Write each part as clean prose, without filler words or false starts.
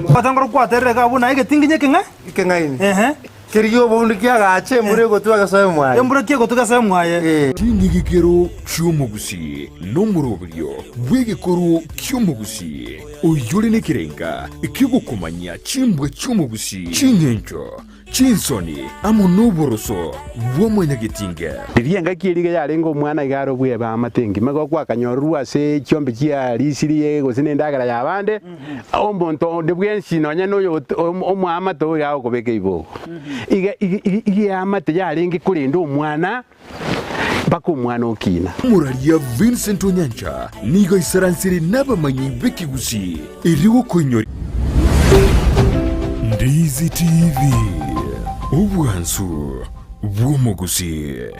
Ogotengora kwaterire iga buna egetinginyi ekeng'e. Ekeng'aini. Ehe. Kerigia oboundu kiagacha embura egotwa gesoe mwaye. Embura ki egotwa gesoe mwaye. Ee. Ching'igikero chi'omogusii nomoroberio bw'egekoro ki'omogusii, oyore nekerenga ki'ogokomanyia chimbwa chi'omogusii, ching'encho, Chinsoni amo noboroso bwa mwanyagetinge. Riria engaki eria iga yarenge omwana iga are obw'eamate engima, igo gwakanyororwa ase chiombe chia risiri gose nendagera y'abande, omonto onde bwensi nonya noyo omoamate oyo iga agokobeka eibogo. Iga iga eamate yarenge korenda omwana mpaka omwana okina. Omoraria Vincent Onyancha nigo aisaransire n'abamanyi b'ekegusii erio gokoinyoria. Ndizi TV, obwansu bw'omogusii.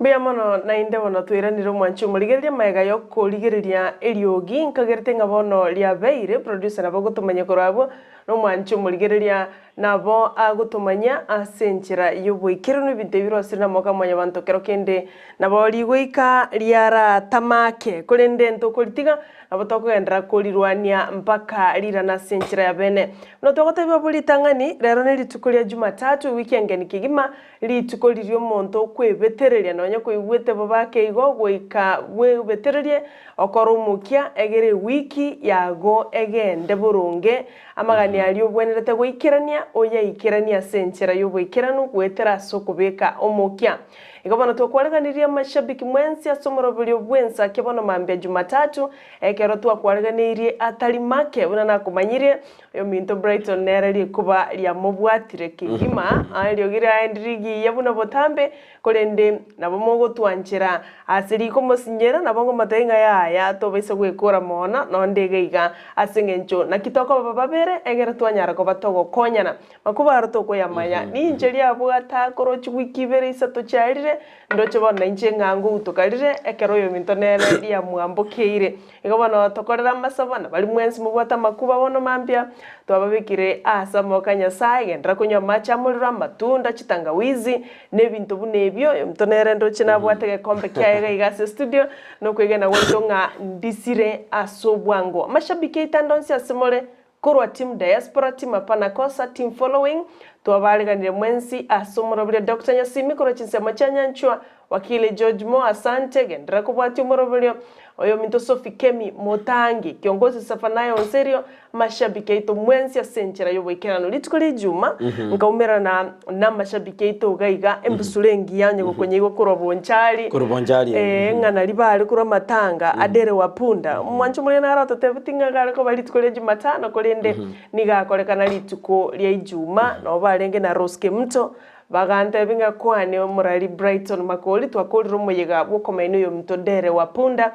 Mbuya mono naende bono twairanire omwanchi omorigereria magega yokorigereria eriogi nkagerete ng'a bono riabeire producer nabo ogotomanya korwa abwo na omwanchi omorigereria nabo agotomanya ase enchera yoboikeranu ebinto ebi birosire namaboko a mwanyabanto kero kende nabo rigoika riaratamake korende ntokoritiga nabo tokogenderera korirwania mpaka rirana ase enchera ya bene. Buna twagotebiwa bo ritang'ani rero nerituko ria jumatatu ewiki engeni kegima Rituko riria omonto okwebetereria, nonya koigwete bobe ake igo, goika bwebetererie okore omokia, egere ewiki yago egende boronge. Amagani aria obwenerete goikerania, oyaikeranie ase enchera y'oboikeranu goetera ase okobeka omokia. Igo bono twakwareganirie amashabiki mwensi ase omoroberio bw'ensake bono mambia Jumatatu, ekero twakwareganeirie atari make buna nakomanyirie, Oyominto Brighton nere rikuba riamobwatire kegima, eriogi riaye ndirigiya buna botambe, korende nabo mogotwanchera ase rikomosinyera, nabo ngomotebia ng'a yaya, tobaisa gwekora mono nonde iga iga, ase eng'encho naki tokoba babere egere twanyara koba togokonyana. Makuba aro tokoyamanya, ninche riabwata korwa chiwiki ibere isato chiarire, ndoche bono nainche ng'a ngogutoka rire, ekero oyominto nere riamwambokeire. Igo bono tokorere amasabo, na baria mwensi mobwate amakuba bono mambia, twababekire aase amaboko a Nyasae, genderera konywa amache amorero, amatunda, chitangawizi, na ebinto buna ebio. Oyominto nere ndoche nabwate egekombe kiaye iga iga ase estudio, na okwegena gwaito ng'a ndisire ase obwango. Amashabiki aito ande onsi ase more, Korwa team diaspora, team hapana kosa, team following, twabaariganire mwensi ase omoroberio Doctor Nyasimi korwa chinsemo chia Nyanchwa, Wakili George Mo asante, genderera kobwatia omoroberio oyominto Sophie Kemi Motangi, Kiongozi Safanayo Onserio, amashabiki aito mwensi ase enchera y'oboikeranu. Rituko ria Ijuma nkaumerana namashabiki aito iga iga embusuro engiya onye gokonyaigwa korwa Bonchari, Korwa Bonchari, eh, ng'a nari bare korwa amatanga Adere wa punda. Omwancho moria naro ototebeti ng'a gare koba rituko ria Jumatano korende nigo akorekana rituko ria Ijuma, nabo barenge na Rose Kemunto, bagantebia ng'a kwane omorari Brighton Makori twakorire omoyega bw'okomaina oyominto Dere wa punda,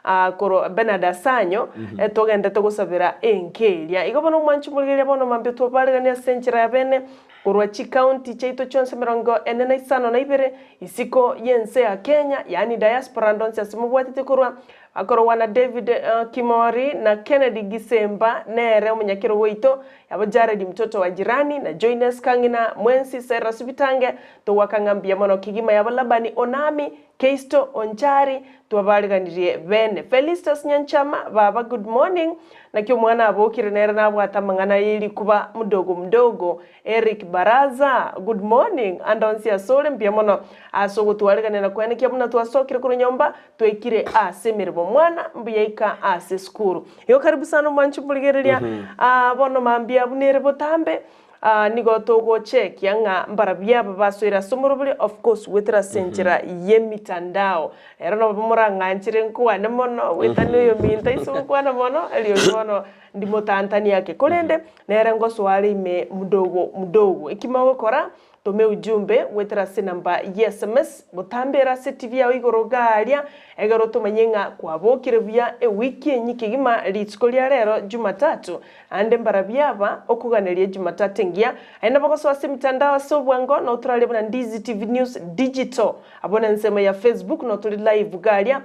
ah, korwa Bernard Asanyo, togendete gosabera enka eria. Igo bono omwancho morigereria bono mambia twabareganie ase enchera ya bene, Korwa chikaunti chiaito chionsi emerongo ene na isano na ibere, isiko y'ense ya Kenya, yaani diaspora ande onsi ase mobwatete korwa, akorogwa na David Kimori na Kennedy Gisemba nere omonyakerogo oito, yabo Jared mtoto wa jirani na Joines Kang'ina, mwensi Cyrus Bitange, togoaka ng'a mbuya mono kegima yabo Labani Onami, Keisto Onchari, Twabariganirie bene. Felistus Nyanchama, Baba good morning, naki omwana abokire nere nabwate amang'ana ye rikuba mdogo mdogo. Eric Baraza, good morning, ande onsi asore mbuya mono ase ogotwarigania na koenekia buna twasokire korwa nyomba twaikire ase emeremo. Mwana mbuya ika ase esukuru. Igo karibu sana omwanchi omorigereria, ah bono mambia buna ere botambe. Aa nigo togochekia ng'a mbarabwo aba basoire ase omorobori, of course goetera ase enchera y'emitandao. Ero nabo morang'anchere nkwane mono, goetania oyominto aise gokwana mono, eriogi bono ndimotantanie ake. Korende nere ngosoa are ime mdogo mdogo. Eki mogokora, tome ujumbe goetera ase enamba ye sms, botambe ere ase etibi yao igoro iga aria, Ekero tomanye ng'a kwabokire buya ewiki enyi kegima rituko ria rero Jumatatu, naende mbarabwo aba okoganeria Jumatatu engiya, aye nabo gosoa ase emitandao ase obwango nao torarie buna Ndizi TV News Digital abwo nensemo ya Facebook nao tore live iga aria,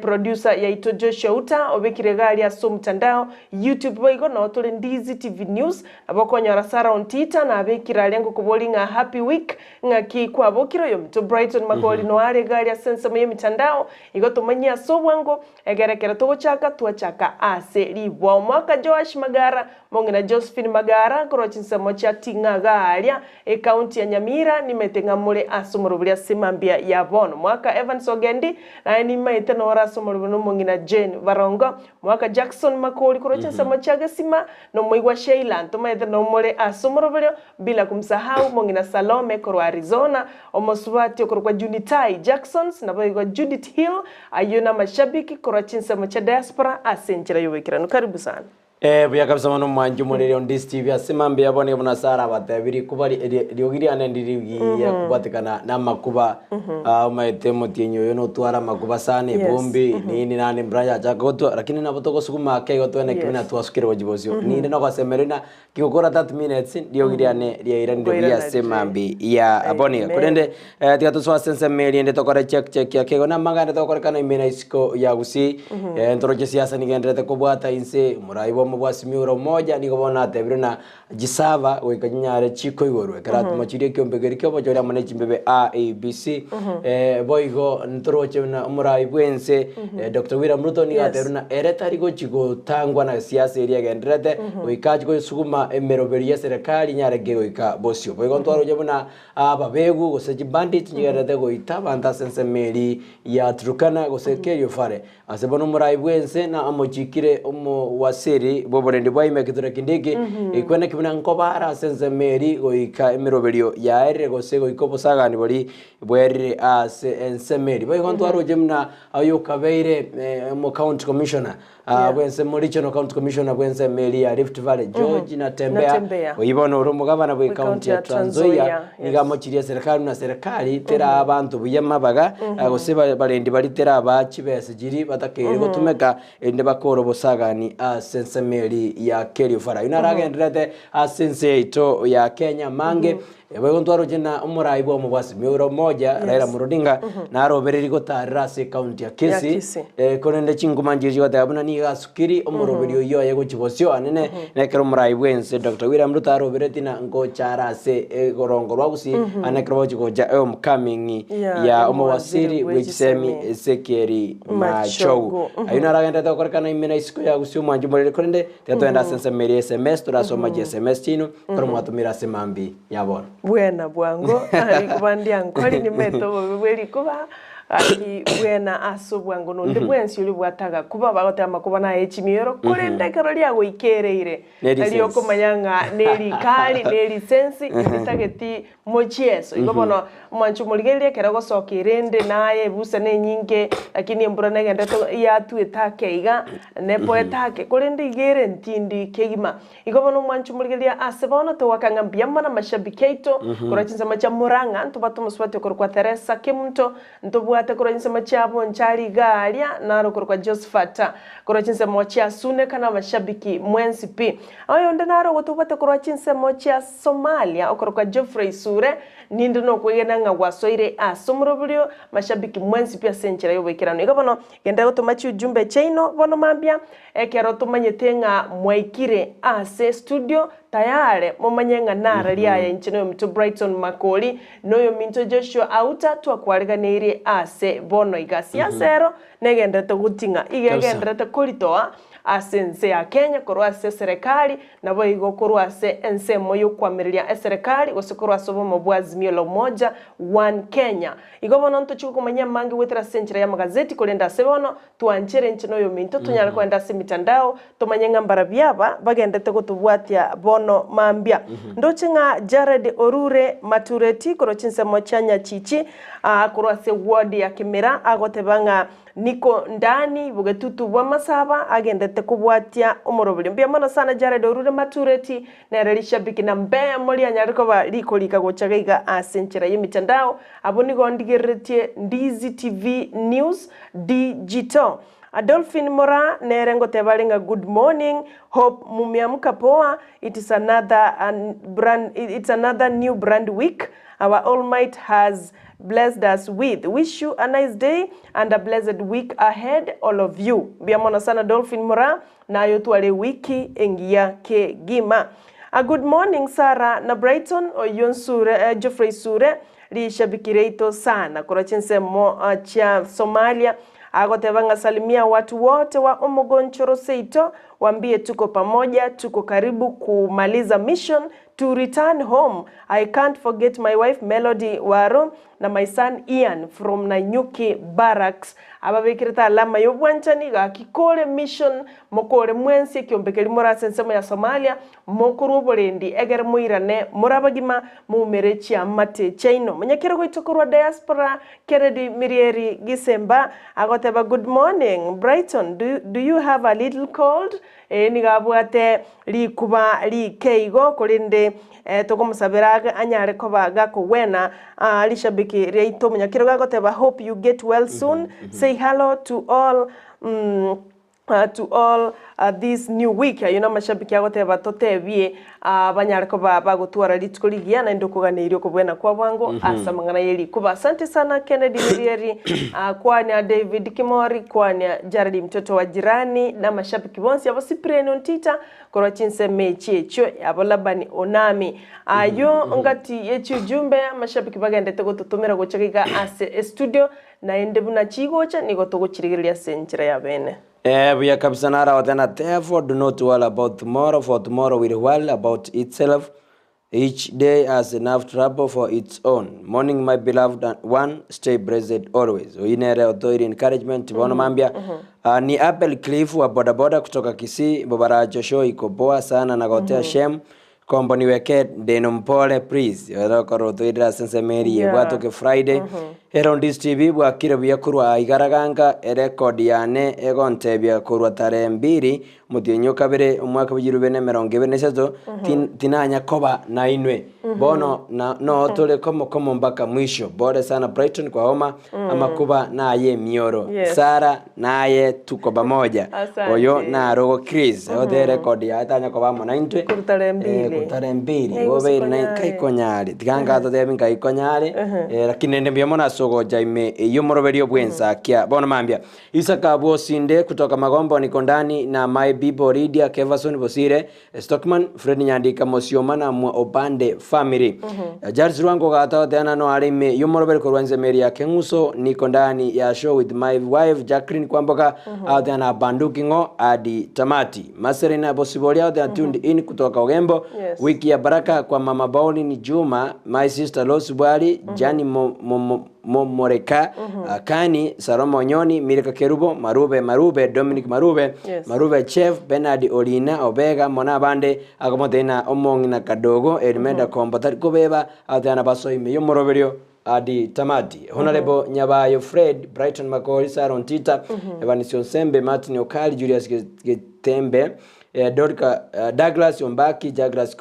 producer yaito Joshua Uta obekire iga aria ase omotandao. YouTube boigo noo tore Ndizi TV News, nabo okonyora Sarah Ontita nabekire aria ngokoboria ng'a happy week ng'aki kwabokire oyominto Brighton Makori noe are iga aria ase ensemo y'emitandao igo tomanyie ase obwango egere ekero togochaka twachaka ase ribwa omwaka Joash Magara mong'ina Josephine Magara korwa chinsemo chia Ting'a iga aria Ecounty ya Nyamira nimaete ng'a more ase omorobori ase mambia ya bono. Mwaka Evans Ogendi naye nimaete nore ase omorobori nomong'ina Jane Barongo. Mwaka Jackson Makori korwa chinsemo chia Gesima nomoigwa Sheila ntomaete nomore ase omoroberio bila kumsahau mong'ina Salome korwa Arizona, omosubati okorokwa Junitai Jacksons naboigo Judith Hill ayio namashabiki korwa chinsemo chia diaspora ase enchera yoboikeranu. Karibu sana. Ee, buya kabisa mono omwanchi omoriri on this TV ase mambia bono nigo buna Sarah abatebirie kuba riogi riane ndiri rigiya kobwatekana namakuba ah, omaete omotienyi oyo notware amakuba sana ebombi nini nande embura yachaka gotwa lakini nabo togosuguma ake igo twene buna twasukire gochia bosio. Ninde nogosemeria na kigokora 30 minutes riogi riane riairanire buya Koirana ase rire. mambi ya bono iga. Amen. Korende tiga tosoe ase ensemo eria ende tokore check check ake igo namang'ana togokorekana ime na isiko ya Gusii. Ntoroche siasa nigo enderete kobwata inse, omorai bw'omo bwa Azimio la Umoja nigo bono atebire ng'a chisava goika chinyare chikoigorwa ekero atimochirie ekiombe keria ki'obochori amo ne chimbebe IEBC. Boigo ntoroche buna omorai bw'ense Doctor William Ruto nigo atebire ng'a ere tari gochi gotangwa na siasa eria egendererete goika achi gosuguma emeroberio y'eserekari enyare goika bosio. Boigo ntwaroche buna Ababegu gose chibandits nchigendererete goita abanto ase ensemo eria ya Turkana gose Kerio Valley. Ase bono omorai bw'ense na amochikire omowasiri bw'oborendi bwa ime Kithure Kindiki, ekwene ki buna nkobare ase ensemo eria goika emeroberio yaerire gose goika obosagani boria bwerire ase ensemo eria. Boigo ntwaroche buna oyokabeire omo county commissioner bw'ensemo Regional County Commissioner bw'ensemo eria ya Rift Valley George Natembeya, Natembeya. oyio bono ore omogabana bwe county ya Trans Nzoia, yes. nigo amochirie eserekari buna serikali teraa abanto buya mabaga gose barendi baria terabaa chibesa chiria batakeire gotumeka erinde bakore obosagani ase ensemo eria ya Kerio Valley. Oyio naro agendererete ase ense yaito ya Kenya amange Boigo ntwaroche na omorai bw'omobwasi Miura Omoja, Raila Amolo Odinga, narobererie gotaarera ase ekaunti ya Ya Kisii, Kisii. korende chinkuma nchiria chigoteba buna nigo asukiri omoroberi oyio oye gochia bosio anene, na ekero omorai bw'ense Doctor William Ruto aroberetie na ngocha are ase egorongo rwa Gusii, ane ekero bagochia gocha ehomecoming Ya ya omowaziri omowasiri bw'echisemi bw'echisemi Ezekiel Machogu. Machogu. Ayio naro agenderete gokorekana ime na isiko ya Gusii omwancho omorere korende tiga togende ase ensemo eria ya SMS torasoma chiSMS chiaino. Ekero mwatomire ase mambia ya bono. Bwena bwango rikuba ndiankori nimete obobe bwe rikuba gaki bwena ase obwango nonde bwensi oria obwate agakuba bagoteba amakuba naye echimioro korende ekero riagoikereire Nerisensi. nari okomanya ng'a nerikari nerisensi ritageti mochieso igo bono omwancho omorigereria ekero ogosoka erende naye ebusa nenyinge lakini embura negenderete yatwete ake iga nepoete ake korende iga ere ntindi kegima. Igo bono omwanche omorigereria ase bono togoaka ng'a mbuya mono amashabiki aito korwa chinsemo chia Murang'a, ntobwate omosubati okorokwa Theresa Kemunto, ntobwate korwa chinsemo chia Bonchari iga aria, naro okorokwa Josephat korwa chinsemo chia Suneka na amashabiki mwensi pi. Oyonde naro ogotobwate korwa chinsemo chia Somalia okorokwa Geoffrey Sure, ninde nokwegena ng'a gwasoire ase omoroberio mashabiki mwensi pi ase enchera y'oboikeranu. Igo bono genda gotoma chiujumbe chiaino bono mambia Ekero tomanyete ng'a mwaikire ase estudio tayare, momanye ng'a nara riaye inche noyominto Brighton Makori, noyominto Joshua Auta twakwariganeirie ase bono iga. Siasa ero negenderete goting'a, iga Kabisa. egenderete koritoa ase ense ya Kenya korwa ase eserekari, naboigo korwa ase ensemo y'okoamereria eserekari gose korwa ase obomo bwa Azimio la Umoja One Kenya. Igo bono ntochie gokomanyia amange goetera ase enchera y'amagazeti korende ase bono Twanchere inche na oyominto tonyare kogenda ase emitandao, tomanye ng'a mbarabwo aba bagendete gotobwatia bono mambia. Ndoche ng'a Jared orure Matureti korwa chinsemo chia Nyachichi aa korwa ase ward ya Kimira agoteba ng'a niko ndani bogetutu bw'amasaba agendete kobwatia omoroberio. Mbuya mono sana Jared orure Matureti nere rishabiki na mbemo rianyare koba rikorika gocha gaiga ase enchera y'emitandao. Abwo nigo ndigereretie Ndizi TV News Digital. Adolphine Moraa nere ngoteba are ng'a good morning, hope mumeamka poa, it is another brand, it's another new brand week our Almight has blessed us with. Wish you a nice day and a blessed week ahead all of you. Mbuya mono sana Dolphin Moraa, naye otware ewiki engiya kegima. A good morning Sarah na Brighton, oyio Nsure, Geoffrey Sure, Rishabiki riaito sana korwa chinsemo chia Somalia, agoteba ng'a salimia watu wote wa omogonchoro seito, wambie tuko pamoja, tuko karibu kumaliza mission to return home, I can't forget my wife Melody Waro na my son Ian from Nanyuki Barracks. Ababekerete alama y'obwanchani gaki kore mission mokore mwensi ekiombe keria more ase ensemo ya Somalia, Mokorwa oborendi, egere moirane more abagima, moumere chiamate chiaino. Monyakere goitwa korwa diaspora, Kennedy Mirieri Gisemba agoteba good morning Brighton, do, do you have a little cold? Ee nigo abwate rikuba rike igo, korende eh, tokomosabera ag- anyare koba gakogwena. Ah, rishabiki riaito omonyakero gagoteba hope you get well soon, say hello to all mm, to all this new week. Ayio namashabiki agoteba totebie banyare koba bagotwara rituko rigiya naende okoganeirie okobwena kwa bwango ase amang'ana ye rikuba. Asante sana Kennedy Mirieri, kwania David Kimori, kwania Jared mtoto wa jirani na amashabiki bonsi abo Cyprian Ontita korwa chinsemo echi echio abo Labani Onami. Ayio ngati ye chiujumbe amashabiki bagendete gototomera gocha iga ase estudio. Naende buna chigocha nigo togochirigereria ase enchera y'abeene. Eh, buya kabisa naragote na therefore do not worry about tomorrow for tomorrow will worry about itself each day has enough trouble for its own morning my beloved one stay blessed always oyio nere otoire encouragement bono mambia Ah, ni Abel Cliff wa bodaboda kutoka Kisii Bobaracho show iko poa sana nagotea Shem Kombo niweke ndino mpore please ore okorora otoirire ase ensemo eria ebwatoke Friday Herondis TV bwakire buya korwa aa igaraganga erecord yane egontebia korwa tarehe mbiri omotienyi o kabere omwaka bwa chilifu ibere na emerongo ebere na isato tin- tinanya koba nainwe bono na noo tore komo komo mpaka mwisho bore sana Brighton kwa homa amakuba naye emioro Sarah Naye tuko pamoja. Asante. Oyo narogo Chris. Ote record yaye tanya koba amo naintwe. Korwa tarehe mbili. Eh, korwa tarehe mbili. Ngai Gobeire na gose nkai konyare. Tiga ngatotebi nkai konyare. Eh, lakini nende mbuya mono ase ogocha ime eyio omoroberio bw'ensakia. Bono mambia. Isaka Bosinde kutoka Magombo niko ndani na my bibo Lydia Keverson Bosire Stockman Fred Nyandika Mosioma na mwa Obande family. Charles Rwango gatoteana no are ime y'omoroberi korwa ensemo eria ya Keng'uso niko ndani ya show with my wife Jacqueline Kwamboka agoteana Banduki ng'o adi tamati. Maserena Bosibori agoteana tuned in kutoka Ogembo. Wiki ya baraka kwa mama Pauline Juma, my sister Rose Bwari, Jani mo, mo, mo, Momoreka, Akani, Salomo Onyoni, Milka Kerubo, Marube Marube, Dominic Marube, Yes. Marube Chef, Bernard Orina, Obega, amo nabande, akomotebia ng'a omong'ina kadogo, Elimeda Kombo tari kobeba, agotebi ng'a basoe ime y'omoroberio adi tamati. Honourable Nyabayo Fred, Brighton Makori, Sarah Ontita, Evanis Onsembe, Martin Okari, Julius Getembe, Dorca, Douglas Ombaki, Douglas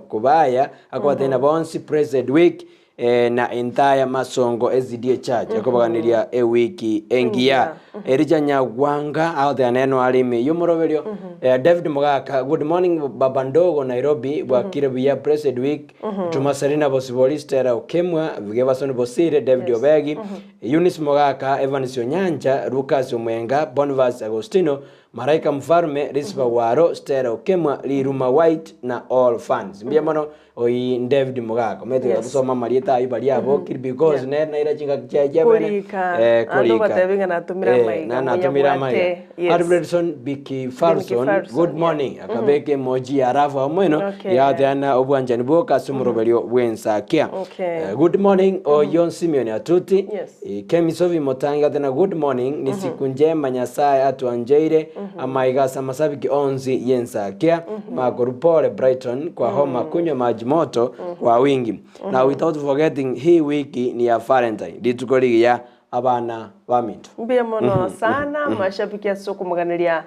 Kobaya, akobatebia ng'a bonsi Blessed Week, Na entire masongo SDA church ekobaganiria ewiki engiya. Elijah Nyagwanga agoteba nere no are ime y'omoroberio. David Mogaka, good morning baba ndogo Nairobi, bwakire buya blessed week. Tuma Serena Bosibori, Stella Okemwa, Geverson Bosire, David Obegi, Eunice Mogaka, Evans Onyancha, Lucas Omwenga, Boniface Agostino, Malaika Mfalme, Rispa Waro, Stella Okemwa, Riruma White na all fans. Mbuya mono Oyi David Mogaka. Omanyete Yes. gosoma amarieta ayio baria abokire because nere naira chingaki chiaye chia bene. Korika. Eh, Ande korika. obatebie ng'a natumire Eh, amaiga, na natumire monyabwate. amaiga. Yes. Alfredson Biki Farson, Farson, good yeah. morning. Akabeka emoji ya rafu omweno Okay. yateana obwanchani bwoka ase omoroberio bw'ensakia. Okay. Good morning oyo Simeon Atuti. Yes. Kemi Sophie Motangi atena good morning ni siku njema Nyasaye atwancheire amaiga ase amasabiki onsi y'ensakia makoru pole Brighton kwa homa kunywa maji moto kwa wingi na without forgetting hii wiki ni ya Valentine rituko rigiya. Abana baminto. Mbuya mono sana mashabiki ase okomoganeria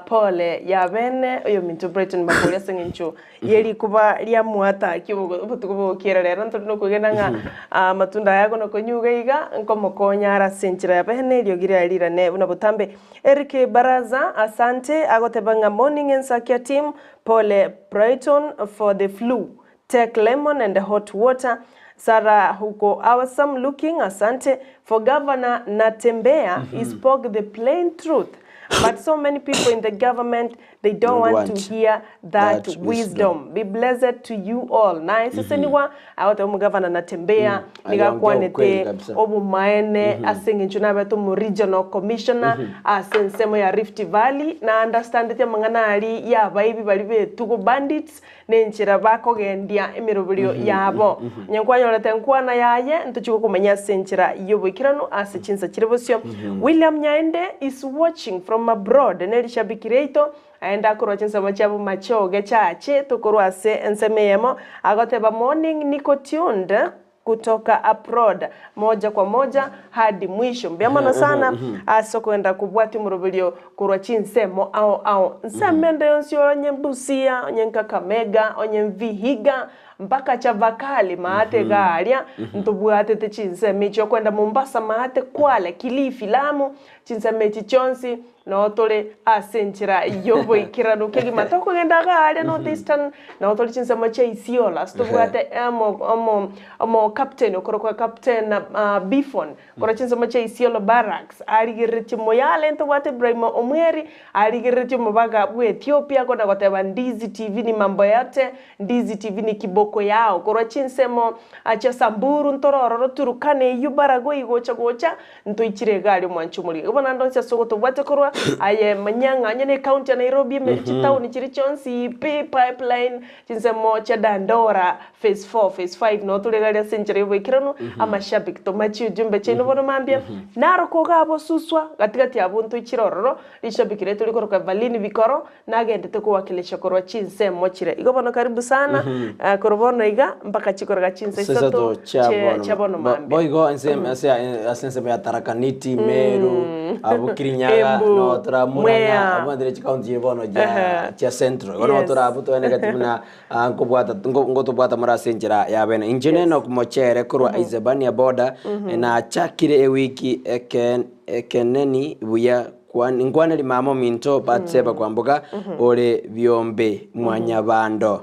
pole ya bene oyominto Brighton Makori ase eng'encho ye rikuba ria mwataki obotuko bogokiera rero ntori nokwegena ng'a amatunda aya akonya konyuga iga nkomokonya are ase enchera ya bene eriogi riaye rirane buna botambe. Eric Baraza asante agoteba ng'a morning Ensakia team pole Brighton for the flu Take lemon and hot water Sarah huko awesome looking asante for governor Natembeya he spoke the plain truth but so many people in the government they don't want to hear that wisdom be blessed to you all naye sesenigwa agoteba omogavana Natembeya nigo akwanete obomaene ase eng'encho nabete omo regional commissioner ase ensemo ya Rift Valley na understandeti amang'ana aria ya abaibi baria betugo bandits Nenchera bakogendia emeroberio yabo. Onye nkwanyorete enkwana yaye, ntochie gokomanya ase enchera y'oboikeranu ase chinsa chire bosio. William Nyaende is watching from abroad ne rishabiki riaito, aende akorwa chinsemo chia Bomachoge chache tokorwa ase ensemo eyemo, agoteba morning niko tuned Kutoka abroad moja kwa moja hadi mwisho. Mbuya mono sana ase okogenda kobwatia omoroberio korwa chinsemo ao ao. Nsemo ende yonsi onye Busia, onye Kakamega, onye Vihiga, mpaka Chavakali maate iga aria, ntobwatete chinsemo echi. Okoenda Mombasa maate, Kwale, Kilifi, Lamu, chinsemo echi chionsi Noo tore ase enchera y'oboikeranu kegima tokogenda iga aria North Eastern, nao tore chinsemo chia Isiolo ase tobwate omo omo omo captain okorokwa Captain Biffon korwa chinsemo chia Isiolo Barracks arigereretie Moyale ntobwate Ibrahim Omweri arigereretie omobaga bwa Ethiopia kona goteba Ndizi TV ni mambo yote, Ndizi TV ni kiboko yao korwa chinsemo chia Samburu ntore ororo Turkana eyio Baragoi gocha gocha Ntoichire iga aria omwanchi omorige. Igo bono ande onsi ase ogotobwatia korwa aye manya ng'a onye ne ecounty ya Nairobi ime chitaoni chiria chionsi pi pipeline chinsemo chia Dandora phase 4 phase 5 noo tore iga aria ase enchera ya oboikeranu amashabiki tomachi ujumbe chiaino bono mambia naroka iga abosuswa gatigati abwo ntoichire ororo rishabiki riaito rikoroka Evaline Bikoro nagendete kowakilisha korwa chinsemo chiria. Igo bono karibu sana korwa bono iga mpaka chikoroga chinsa isato chia bono mambia. Boigo ase ase ensemo ya Tharaka Nithi, Meru, abwo Kirinyaga, Embu, no tora Murang'a, Mwea. abwo nere chikaunti chiria bono chia chia Central. Igo no tora abwo toenegeti buna nkobwata ngotobwata more ase enchera ya bene. Inche Yes. Enock Mochere korwa Isebania border, nachakire ewiki eke ekeneni buya Nkwaneri mama ominto Batseba kwamboka ore biombe mwanyabando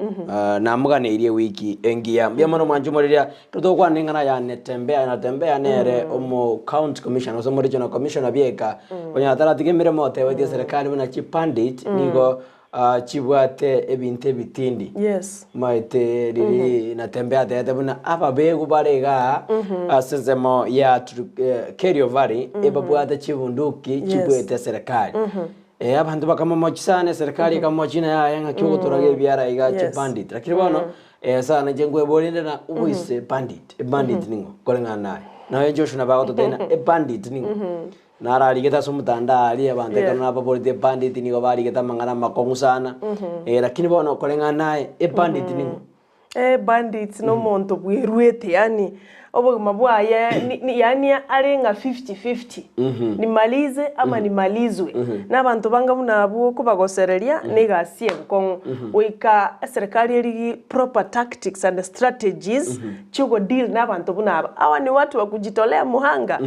namoganeirie ewiki engiya. Mbuya mono mwanche omoriria ekero togokwana eng'ana ya Natembeya Natembeya nere omo county commissioner gose omo regional commissioner bieka onye taratiga emeremo otebetie eserekari buna chipandit nigo chibwate ebinto ebitindi. Yes. Maete riri Natembeya atebete buna ababegu bare igaa ase ensemo ya Kerio Valley ebabwate chibunduki chibuete eserekari. Abanto bakamomochia sana eserekari ekamomochia ng'a yaya ng'aki ogotoraga ebiara iga Yes. chibandit. Lakini bono sana inche nkweboria inde ng'a oboise bandit, ebandit ning'o koreng'ana naye. Naye Joshua nabo agototebia ng'a ebandit ning'o. Nararigete ase omotandao aria, abanto ekero nababorete ebandit nigo barigete amang'ana amakong'u sana, lakini bono koreng'ana naye, ebandit ning'o? Ebandit na omonto bweruete yaani obogima bwaye ni ni yaani are ng'a fifty fifty, nimalize ama nimalizwe. Na abanto banga buna abwo okobagosereria na egasi enkong'u, goika eserekari erigie proper tactics and strategies chiogo deal na abanto buna aba. Hawa ni watu wa kujitolea muhanga.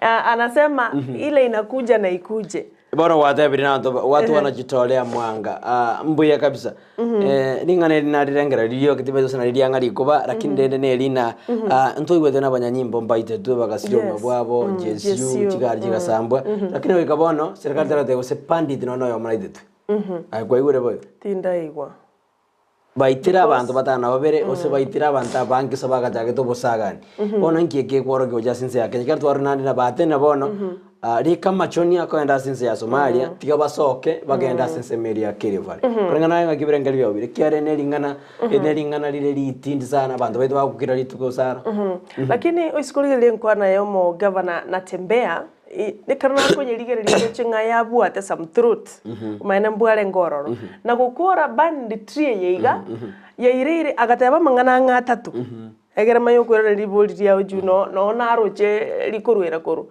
Anasema ile inakuja na ikuje. Bono gwatebirie na abanto watu wanajitolea mwanga ah, mbuya kabisa eh, ring'ana eri narirengera riria timanyeti gose nari riang'a rikoba lakini rende neri na ah, ntoigwete na abanyanyimbo mbaitetwe bagasiria obogima bwabo GSU GSU, chigari chigasambwa lakini goika bono serikali terotebia gose pandit nonya oyomo naitetwe aye kwaigure boigo? Tindaigwa. Baitire abanto batano na babere, gose baitire abanto abange ase bagachagete obosagani. Bono inki eke ekworokia gocha ase ense ya Kenya? Ekero twarora naende na Baatene bono, rika amachoni akoenda ase ense ya Somalia, tiga basoke bagende ase ensemo eria ya Kerio Valley. Koreng'ana naye ng'aki ebirengererio biabo bire, ekiagera ere nering'ana, eri nering'ana rire ritindi sana, abanto baito bagokira rituko sana. Lakini oise korigereria enkwana ya omogavana Natembeya, Ekero nakonyerigereria ndoche ng'a yabwate some truth, omanyene mbwarenge ororo. Na gokora banditry eye iga, yaireire agateba amang'ana ang'e atato. Ekero manya okoirana ribori riao juu no noo naroche rikorwera korwa.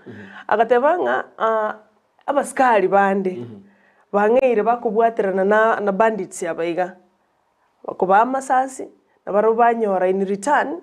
Agateba ng'a abasikari bande bang'eire bakobwaterana na na bandits aba iga, bakobaa amasasi, na barabwo banyora in return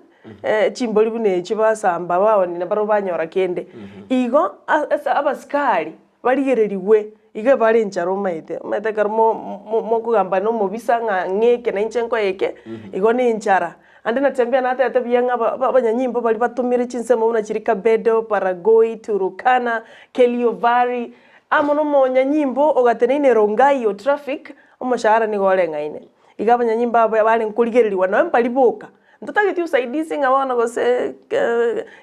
chimbori buna echio basamba baoni na barabwo banyora kende. Igo ase abasikari barigererigwe iga bare enchara omaete, omaete ekero mo- mo- mokogamba na omobisa ng'a ng'eke na inche nkoe eke, igo na enchara. Ande natembea natete buya ng'a aba- abanyanyimbo baria batomire chinsemo buna chiria Kabedo, Baragoi, Turukana, Kerio Valley, amo na omonyanyimbo ogateneine Rongai o traffic, omoshahara nigo oreng'aine. Iga abanyanyimbo aba barenge korigererigwa nonya mbari boka, Ntotageti usaidizi ng'a bono gose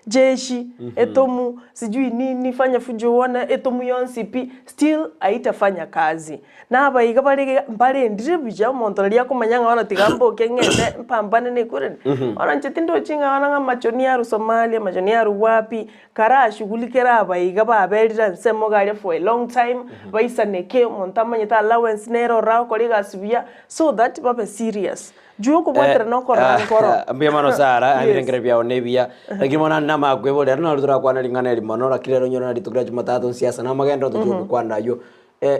jeshi etomu sijui nini fanya fujo uone etomu yonsi pi still haitafanya kazi. Na abaiga bare iga mbarendire buya omonto nari akomanya ng'a bono tiga mboke ng'ende mpambane na ekureri. Bono inche tindochi ng'a bono ng'a amachoni arwe Somalia, amachoni arwe wapi, karashughulikere abaiga baberire ensemo iga aria for a long time, baisaneke omonto amanyete allowance nere ororo agokora egasi buya so that babe serious. Juu okobwaterana okorora nkoro. Mbuya mono Sarah, Yes. ebirengero biao nebiya. Lakini bono naende namakweboria, rero naro torakwana ring'ana eri mono, lakini rero onyore na rituko ria Jumatatu nsiasa namagendo tochie gokwana aywo.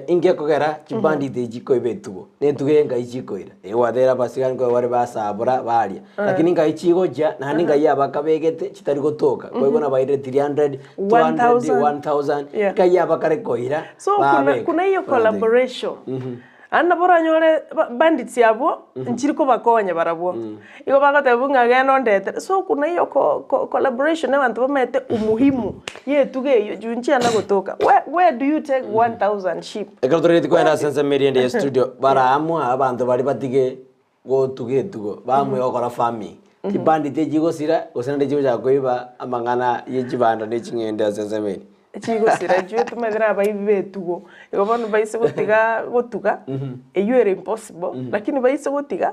Inki ekogera chibandit echi chikoiba etugo, na etugo eye nkai chikoira? Eh gwatebire abasigari nkoe bare basabora baria, lakini nkai chigochia naende nkai abakabegete chitari gotoka, koigwa nabairire 300, 200, 1000. 1000, Yeah. nkai abakare koira So kuna, babeka. kuna hiyo collaboration Naende nabo oranyore ba- bandits abwo nchiri kobakonya barabwo. Igo bagoteba ng'a genda ondetere. So kuna hiyo co- co- collaboration abanto bamaete umuhimu ya etugo eywo juu nchiana gotoka. Where where do you take 1000 sheep? Ekero toregeti kogenda ase ensemo eria ende ya studio, baraamua abanto baria batige gotuga etugo, baamue gokora farming. Chibandit echigosira, gose naende chigochaka koiba amang'ana ye chibando ne ching'ende ase ensemo eria. Chigosira echio etomanyete na abaibi ba etugo. Igo bono baise gotiga gotuga, eywo ere impossible, lakini baise gotiga,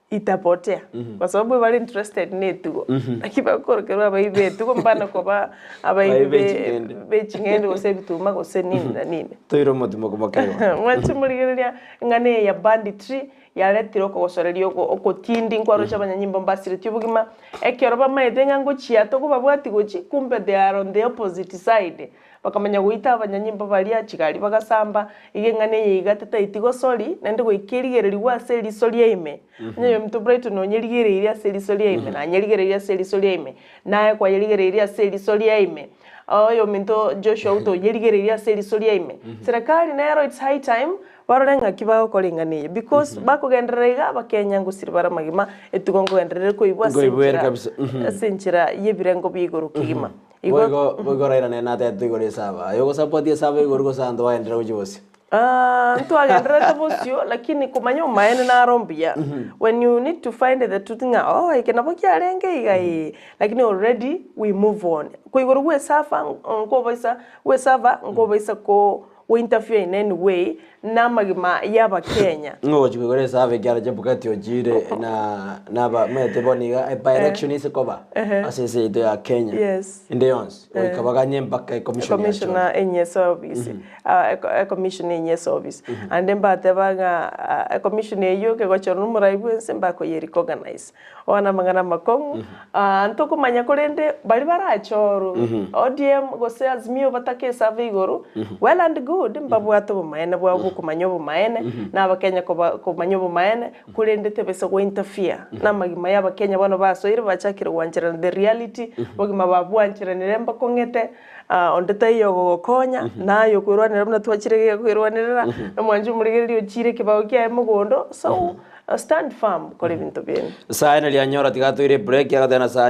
itapotea kwa sababu ebare interested na etugo. Naki bakorokerwa abaibi ba etugo mbana koba abaibi Abaibi be ching'ende. be ching'ende gose ebituma gose nini na nini. Toire omotimo komokegwa. Mwanche morigereria eng'ana eye ya banditry Yaretire okogosoreria oko okotindi nkwaroche abanyanyimbo mbasiretie obogima, ekero bamaete ng'a ngochia tokobabwati gochi, kumbe they are on the opposite side. Bakamanya goita abanyanyimbo baria, chigari bagasamba, iga eng'ana eye iga tetaeti gosori, naende goika erigererigwe ase eriso ria ime. Onye oyominto Brighton onyerigereirie ase eriso ria ime, nanyerigereirie ase eriso ria ime, naye kwayerigereirie ase eriso ria ime, oyominto Joshua Ruto oyerigereirie ase eriso ria ime. Serikali nero it's high time Barore ng'aki bagokora eng'ana eye because bakogenderera iga abakenya ngosiri bare amagima etugo nkogenderera koibwa ase Nkoibwa ere enchera kabisa, mhm. ase enchera y'ebirengo bia igoro kegima. Igo Boigo boigo Raila nere natebete igoro esaba. Aye ogosupport esaba igoro gose abanto bagenderere gochia bosio? Ah, ntwagendererete bosio lakini komanya omaene naro mbuya. When you need to find the truth ng'a oh eke nabo kiarenge iga ee, lakini already we move on. Koigoro gwa esafa nkobaisa gwa esaba nkobaisa ko Go interfere in any way namagima y'abakenya. Ng'o ogochia koigora esabu ekiara Chebukati ochire na naba maete bono iga e by election ase koba ase ense yaito ya Kenya Yes. ende yonsi goika baganye mpaka ecommission yachorwa. Commissioner enye ase ofisi ah, eco- ecommission enye ase ofisi. Ande mbateba ng'a ah, ecommission eywo ekegochorwa na omorai bwa ense mbakoye recognize. Bono amang'ana amakong'u, ah, ntokomanya korende baria barachorwe, ODM gose Azimio batake esave igoro, well and good, mbabwate obomaene bwabo bwokomanya obomaene, na abakenya koba komanya obomaene, korende tebesa go interfere na amagima ya abakenya bono basoire bachakire gwancherana the reality, obogima babwancheranire mbakong'ete, ah, onde taiyo ogogokonya, naye okoirwanera buna twachire iga koirwanerera, na omwanchi omorigereria ochiire ekebao kiaye mogondo, so Stand firm, kora ebinto biaino. Saa ene rianyora tiga toire break agateba na saa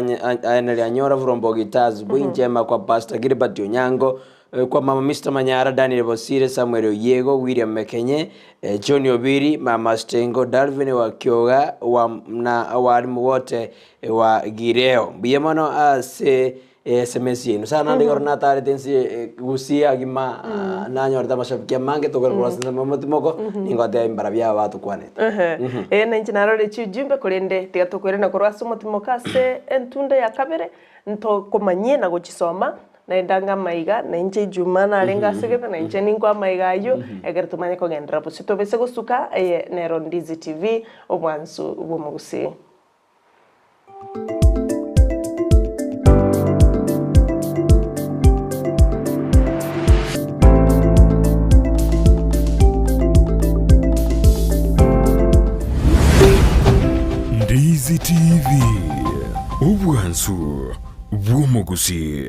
ene rianyora from Bogitas Bwinchema kwa Pastor Gilbert Onyango eh, kwa mama Mr Manyara Daniel Bosire Samuel Oyiego William Mekenye eh, John Obiri Mama Stengo Dalvin wa Kioga wa, na walimu wote eh, wa Gireo mbuya mono ase Esemesi yaino sana naende ekero natarete ense gusii agima nanyorete amashabiki amange tokore korwa ase ensemo y'omotimoko ningoteba embara biabo batokwanete. Ehe, ee nainche narore chiujumbe korende tiga tokoirana korwa ase omotimoko ase entunda ya kabere ntokomanyie na gochisoma naende ange amaiga nainche ijuma narenge asegete nainche ninkwe amaiga ayio ekero tomanye kogenderera bosio tobese gosuka eye nero Ndizi TV obwansu bw'omogusii. Ndizi TV, obwansu bw'omogusii.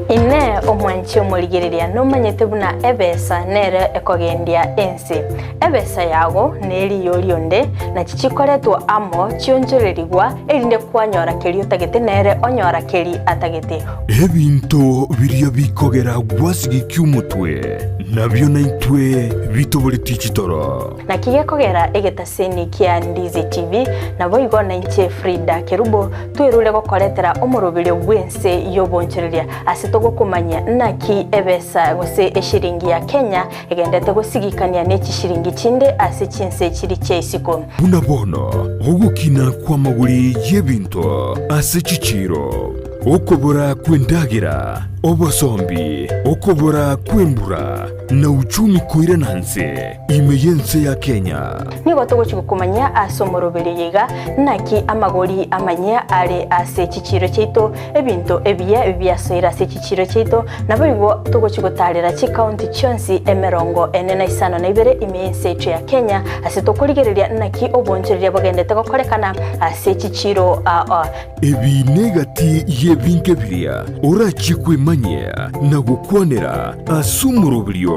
Inee! Omwanchi omorigereria nomanyete buna ebesa nere ekogendia ense? Ebesa yago neriyo rionde, nachi chikoretwa amo chionchorerigwa, erinde kwanyora keria otagete nere onyora keri atagete. Ebinto biria bikogera gwasigikia omotwe, nabio naintwe bitoboretie chitoro. Naki gekogera egetaseni kia Ndizi TV, naboigo nainche Frida Kerubo, twerure gokoretera omoroberio bw'ense y'obonchoreria ase togokomanyia naki ebesa gose eshiringi ya Kenya egendete gosigikania ne chishiringi chinde ase chinse chiri chia isiko. Buna bono ogokina kw'amagori y'ebinto ase chichiiro, okobora kw'endagera, obosombi, okobora kw'embura, na uchumi koirana nse ime y'ense ya Kenya. Nigo togochia gokomanyia ase omoroberio oyo iga, naki amagori amanyia are ase chichiiro chiaito, ebinto ebiya biasoire ase chichiiro chiaito, naboigo togochia gotaarera chikaunti chionsi emerongo ene na isano na ibere ime y'ense yaito ya Kenya, ase tokorigereria naki obonchoreria bogendete gokorekana ase chichiiro aa. Ebi negati y'ebinto ebiria orachie kwemanyia na gokwanera ase omoroberio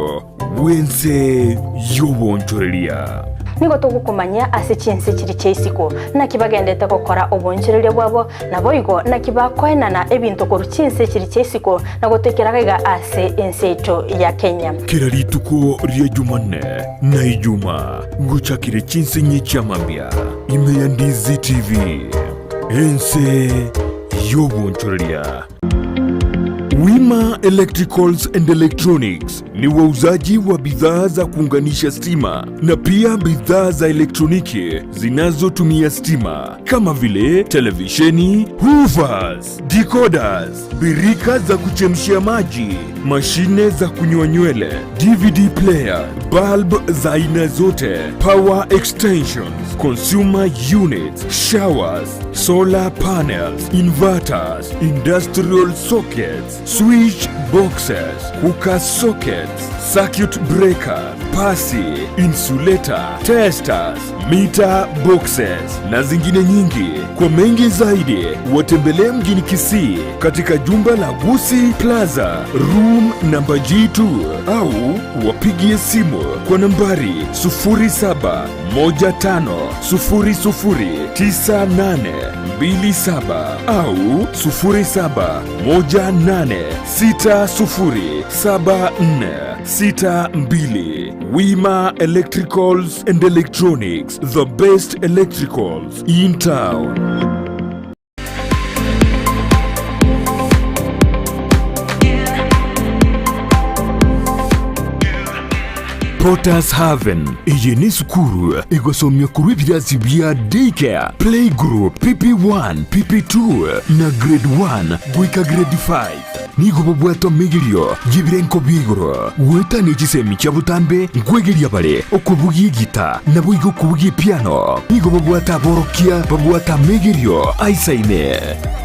bw'ense y'obonchoreria. Nigo togokomanyia ase chinse chiria chia isiko, naki bagendete gokora obonchoreria bwabo, naboigo naki bakoenana ebinto korwa chinse chiria chia isiko na gotoikera gaiga ase ense yaito ya Kenya. Kera rituko ria Jumanne na Ijuma gochakire chinse inye chi'amambia ime ya Ndizi TV, ense y'obonchoreria. Wima Electricals and Electronics ni wauzaji wa bidhaa za kuunganisha stima na pia bidhaa za elektroniki zinazotumia stima kama vile televisheni, hoovers, decoders, birika za kuchemshia maji, mashine za kunyoa nywele, DVD player, bulb za aina zote, power extensions, consumer units, showers, solar panels, inverters, industrial sockets, switch boxes, cooker sockets, circuit breaker, pasi, insulator, testers, meter boxes na zingine nyingi. Kwa mengi zaidi watembelee mjini Kisii katika jumba la Gusii Plaza room namba G2 au wapigie simu kwa nambari 0715009827 au 0718607462. Wima Electricals and Electronics, the best electricals in town. Potters Haven eye nesukuru egosomia korwa ebirasi bia Daycare, Playgroup, PP1, PP2 na Grade 1 goika Grade 5. Nigo bobwate omegerio y'ebirenko bia igoro goetania chisemi chia botambe nkwegeria bare okobugia egita naboigo okobugia epiano. Nigo babwate aborokia babwate amegerio aisaine.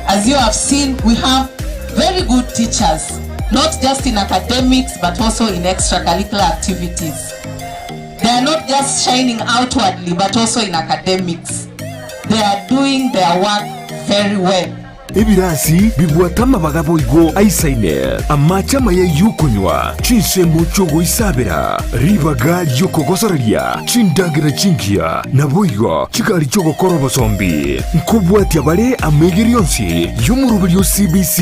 As you have seen, we have very good teachers, not just in academics, but also in extracurricular activities. They are not just shining outwardly, but also in academics. They are doing their work very well. Ebirasi bibwate amabaga boigo aisaine, amache amaya y'okonywa, chinsemo chi'ogoisabera, ribaga ri'okogosoreria, chindagera chingiya, naboigo chigari chi'ogokora obosombi. Nkobwatia bare amaigerio onsi y'omoroberio o CBC.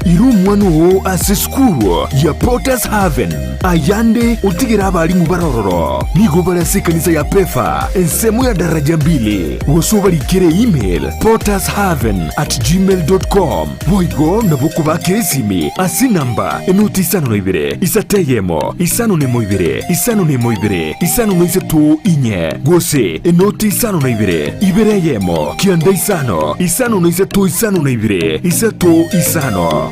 Ira omwana oo ase esukuru ya Potters Haven, ayande otigere abalimu bare ororo. Nigo bare ase ekanisa ya Pefa, ensemo ya daraja mbili, gose obarikere email pottershaven at gmail dot com. Boigo nabo okobakera esimi ase enamba enoti isano na ibere, isato eyemo, isano na emo ibere, isano na emo ibere, isano na isato inye, gose enoti isano na ibere, ibere eyemo, kianda isano, isano na isato isano na ibere, isato isano.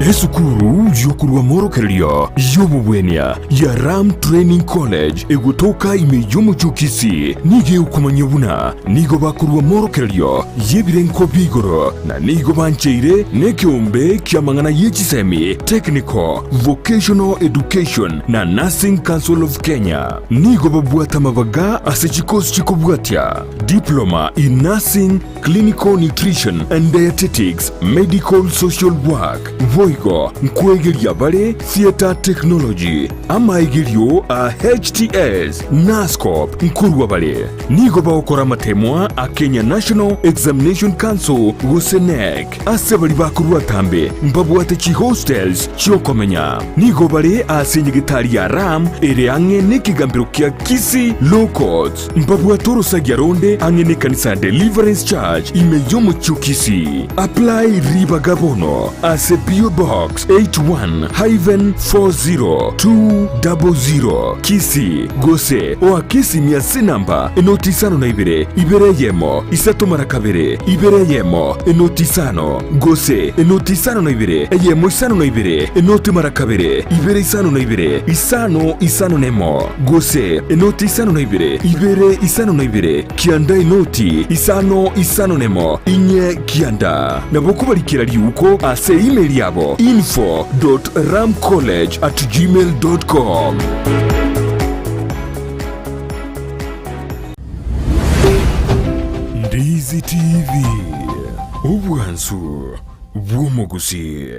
Esukuru y'okorua amorokererio y'obobwenia ya Ram Training College egotoka ime y'omochie o Kisii nigo egokomanyia buna nigo bakorua amorokererio y'ebirengo bia igoro na nigo bancheire nekeombe ki'amang'ana ye chisemi, Technical, Vocational Education na Nursing Council of Kenya. Nigo babwate amabaga ase chikosi chikobwatia, Diploma in Nursing, Clinical Nutrition and Dietetics, Medical Social Work, boigo nkwegeria bare Theatre Technology, amaegerio a HTS, Nursecorp nkorwa bare. Nigo bagokora amatemwa a Kenya National Examination Council gose KNEC. Ase baria bakorwa atambe mbabwate chihostels chi'okomenya. Nigo bare ase enyegetari ya Ram ere ang'e nekegambero kia Kisii Law Courts. Mbabwate orosagia ronde ang'e nekanisa ya Deliverance Church ime y'omochie o Kisii. Apply ribaga bono ase P.O. Box 81-40200 Kisii gose oake esimi ase enamba enoti isano na ibere, ibere eyemo, isato mara kabere, ibere eyemo, enoti isano, gose enoti isano na ibere, eyemo isano na ibere, enoti mara kabere, ibere isano na ibere, isano isano nemo, gose enoti isano na ibere, ibere isano na ibere, kianda enoti isano isano nemo, inye kianda. Nabo kobarikera riuko ase email yabo info dot ramcollege at gmail dot com. Ndizi TV, obwansu bw'omogusii.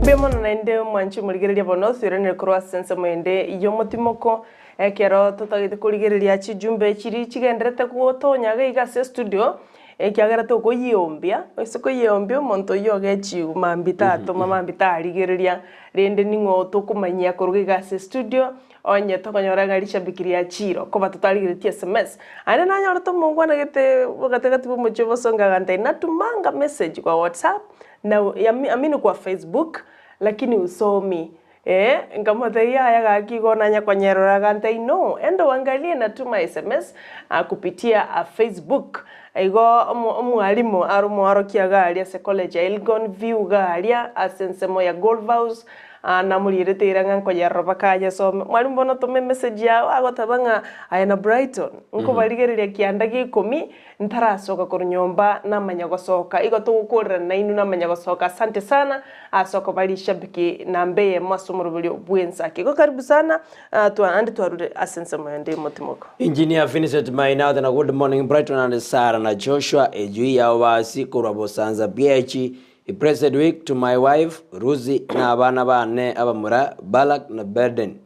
Mbuya mono naende mwanche morigereria bono osuiranire korwa ase ensemo ende y'omotimoko Ekero totagete korigereria chijumbe chiria chigenderete gotonya iga iga ase estudio, ekiagera tokoyiombia, ase koyiombia omonto oyio ogechiwu mambia tatoma mambia tarigereria, rende ning'o tokomanyia korwa iga ase estudio, onye tokonyora ng'a rishabiki riachire okoba totarigeretie sms. Aye nanyorete omongwana gete gatagati bwa omochie bosongo agantebia natumanga message kwa whatsapp na amini kwa facebook lakini husomi. Ee, nkamotebia, Yaya gaki igo nanye konyerora. Agantebia, No, enda oangalie natuma sms kupitia Facebook. Igo omwalimu are omworokia iga aria ase college ya Elgon View iga aria ase ensemo ya Golf House namorierete eira ng'a nkoyerora mpaka ayesome. Mwalimu bono toma emessage yao agoteba ng'a aye na Brighton nkobarigereria kianda gia ikomi Ntarasoka korwa nyomba namanya gosoka, igo togokorerana nainwe namanya gosoka. Asante sana ase okoba rishabiki namba eyemo ase omoroberio bw'ensaki. Igo karibu sana twa ande twarure ase ensemo yonde y'omotimoka. Engineer Vincent Maina na good morning Brighton and Sarah na Joshua ejui yao basi korwa Bosanza BH Blessed week to my wife Ruzi na abana bane abamura Balak na Berden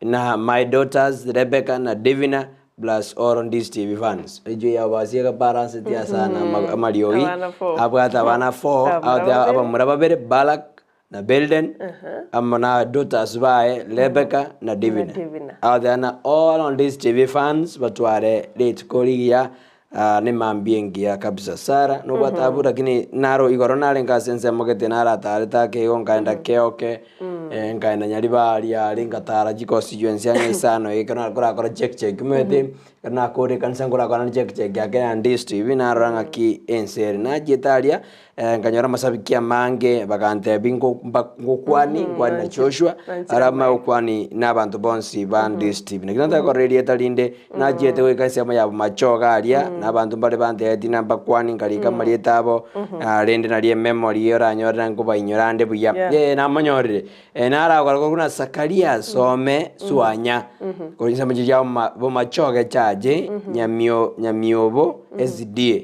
Na my daughters Rebecca na Divina plus all Ndis TV fans. Ejo yabasieka balance tia sana amariogi. Abana four. Abwate abana four, Abamura ate babere. abamura babere Balak na Belden amo na daughters baye Rebecca na Divina. Divina. Ate na all on Ndis TV fans batware rituko rigiya ah, nemambia engiya kabisa. Sarah nobwate abwo lakini naro igoro narenge ase ensemo gete naratarete ake igo nkaenda keoke Nkaenda Nyaribari aria ngatara chiconstituency ang'e isano iga ekero nakorakora check check omanyete ekero nakore ekanisa nkorakora naende check check ya Kenya district narora ng'aki ense ere. Nachiete aria nkanyora amasabiki amange bagantebia nko mba ngokwani nkwane na Joshua aria amanye gokwani na abanto bonsi ba district. Naki nataka korora erieta rinde nachiete goika ensemo ya Bomachoge aria na abanto mbare bantebetie na mbakwani nkarika amarieta abo rende nario ememory oranyore na nkobainyora ande buya. Yeah. Eh, namonyorire. Eh, narakora korwa buna Zakaria some swanya korwa chinsemo chiria chia Bomachoge chache Nyamio Nyamiobo SDA.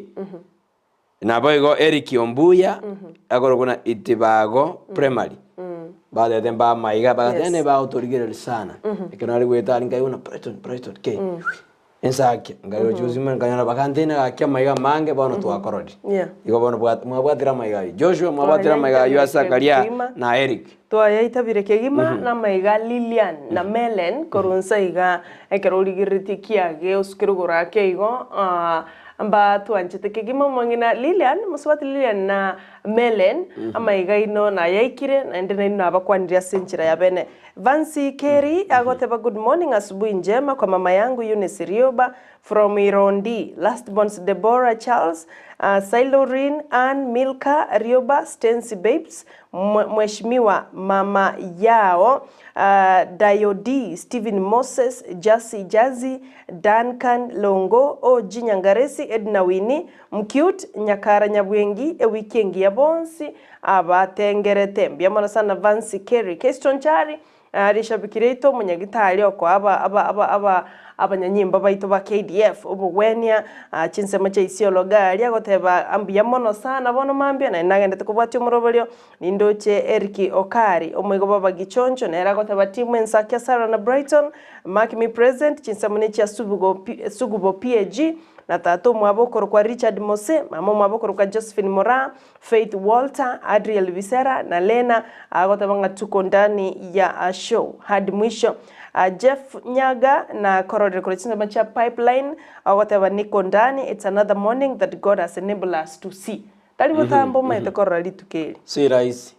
Naboigo Eric Ombuya akorokwa buna Itibago Primary. Batete mbamaiga bagateba Yes. ne bagotorigereria sana. Ekero nare goeta aria nkaigwa buna Brighton Brighton kei. Ensakia nkaigwa juzi nkanyora bakantebia gaki amaiga amange bono twakororire. Yeah. Igo bono bwat mwabwatire amaiga ayio. Joshua mwabwatire amaiga ayio ase Zakaria Kegima. na Eric. Twayaitabire kegima namaiga a Lilian na Melen korwa nsa iga ekero origereretie kiage osukere igoro ake igo. Mbatwanchete kegima omong'ina Lilian, mosubati Lilian na Melen, amaiga aino nayaikire, naende nainwe nabakwanirie ase enchera ya bene. Vancy Kerry agoteba good morning asubuhi njema kwa mama yangu Eunice Rioba from Irondi, last borns Deborah Charles, uh, Silorin, Ann, Milka, Rioba, Stency Babes, Mheshimiwa mama yao, uh, Dayodi, Stephen Moses, Jasi Jazi, Duncan Longo, OG Nyangaresi, Edna Winnie, Mcute, Nyakara Nyabwengi, ewiki engiya bonsi abatengerete. Mbuya mono sana Vancy Kerry. Keston Chari, uh, rishabiki riaito omonyagitari oko aba aba aba aba abanyanyimbo baito ba KDF obogwenia uh, chinsemo chia Isiolo gari agoteba ambuya mono sana bono mambia naende nagendete kobwatia omoroberio nindoche Eric Okari omoigo baba Gichoncho nere agoteba timu ensakia Sarah na Brighton mark me present chinsemo ne chia Subugo, P- Sugubo PAG na tata omwabo okorokwa Richard Mose mama omwabo okorokwa Josephine Mora Faith Walter Adriel Bisera na Lena agoteba ng'a tuko ndani ya uh, show hadi mwisho. Jeff Nyaga na kororera kore chinsemo chia pipeline agoteba niko ndani it's another morning that God has enabled us to see. Tari botambo omanyete korora rituko eri. Si rahisi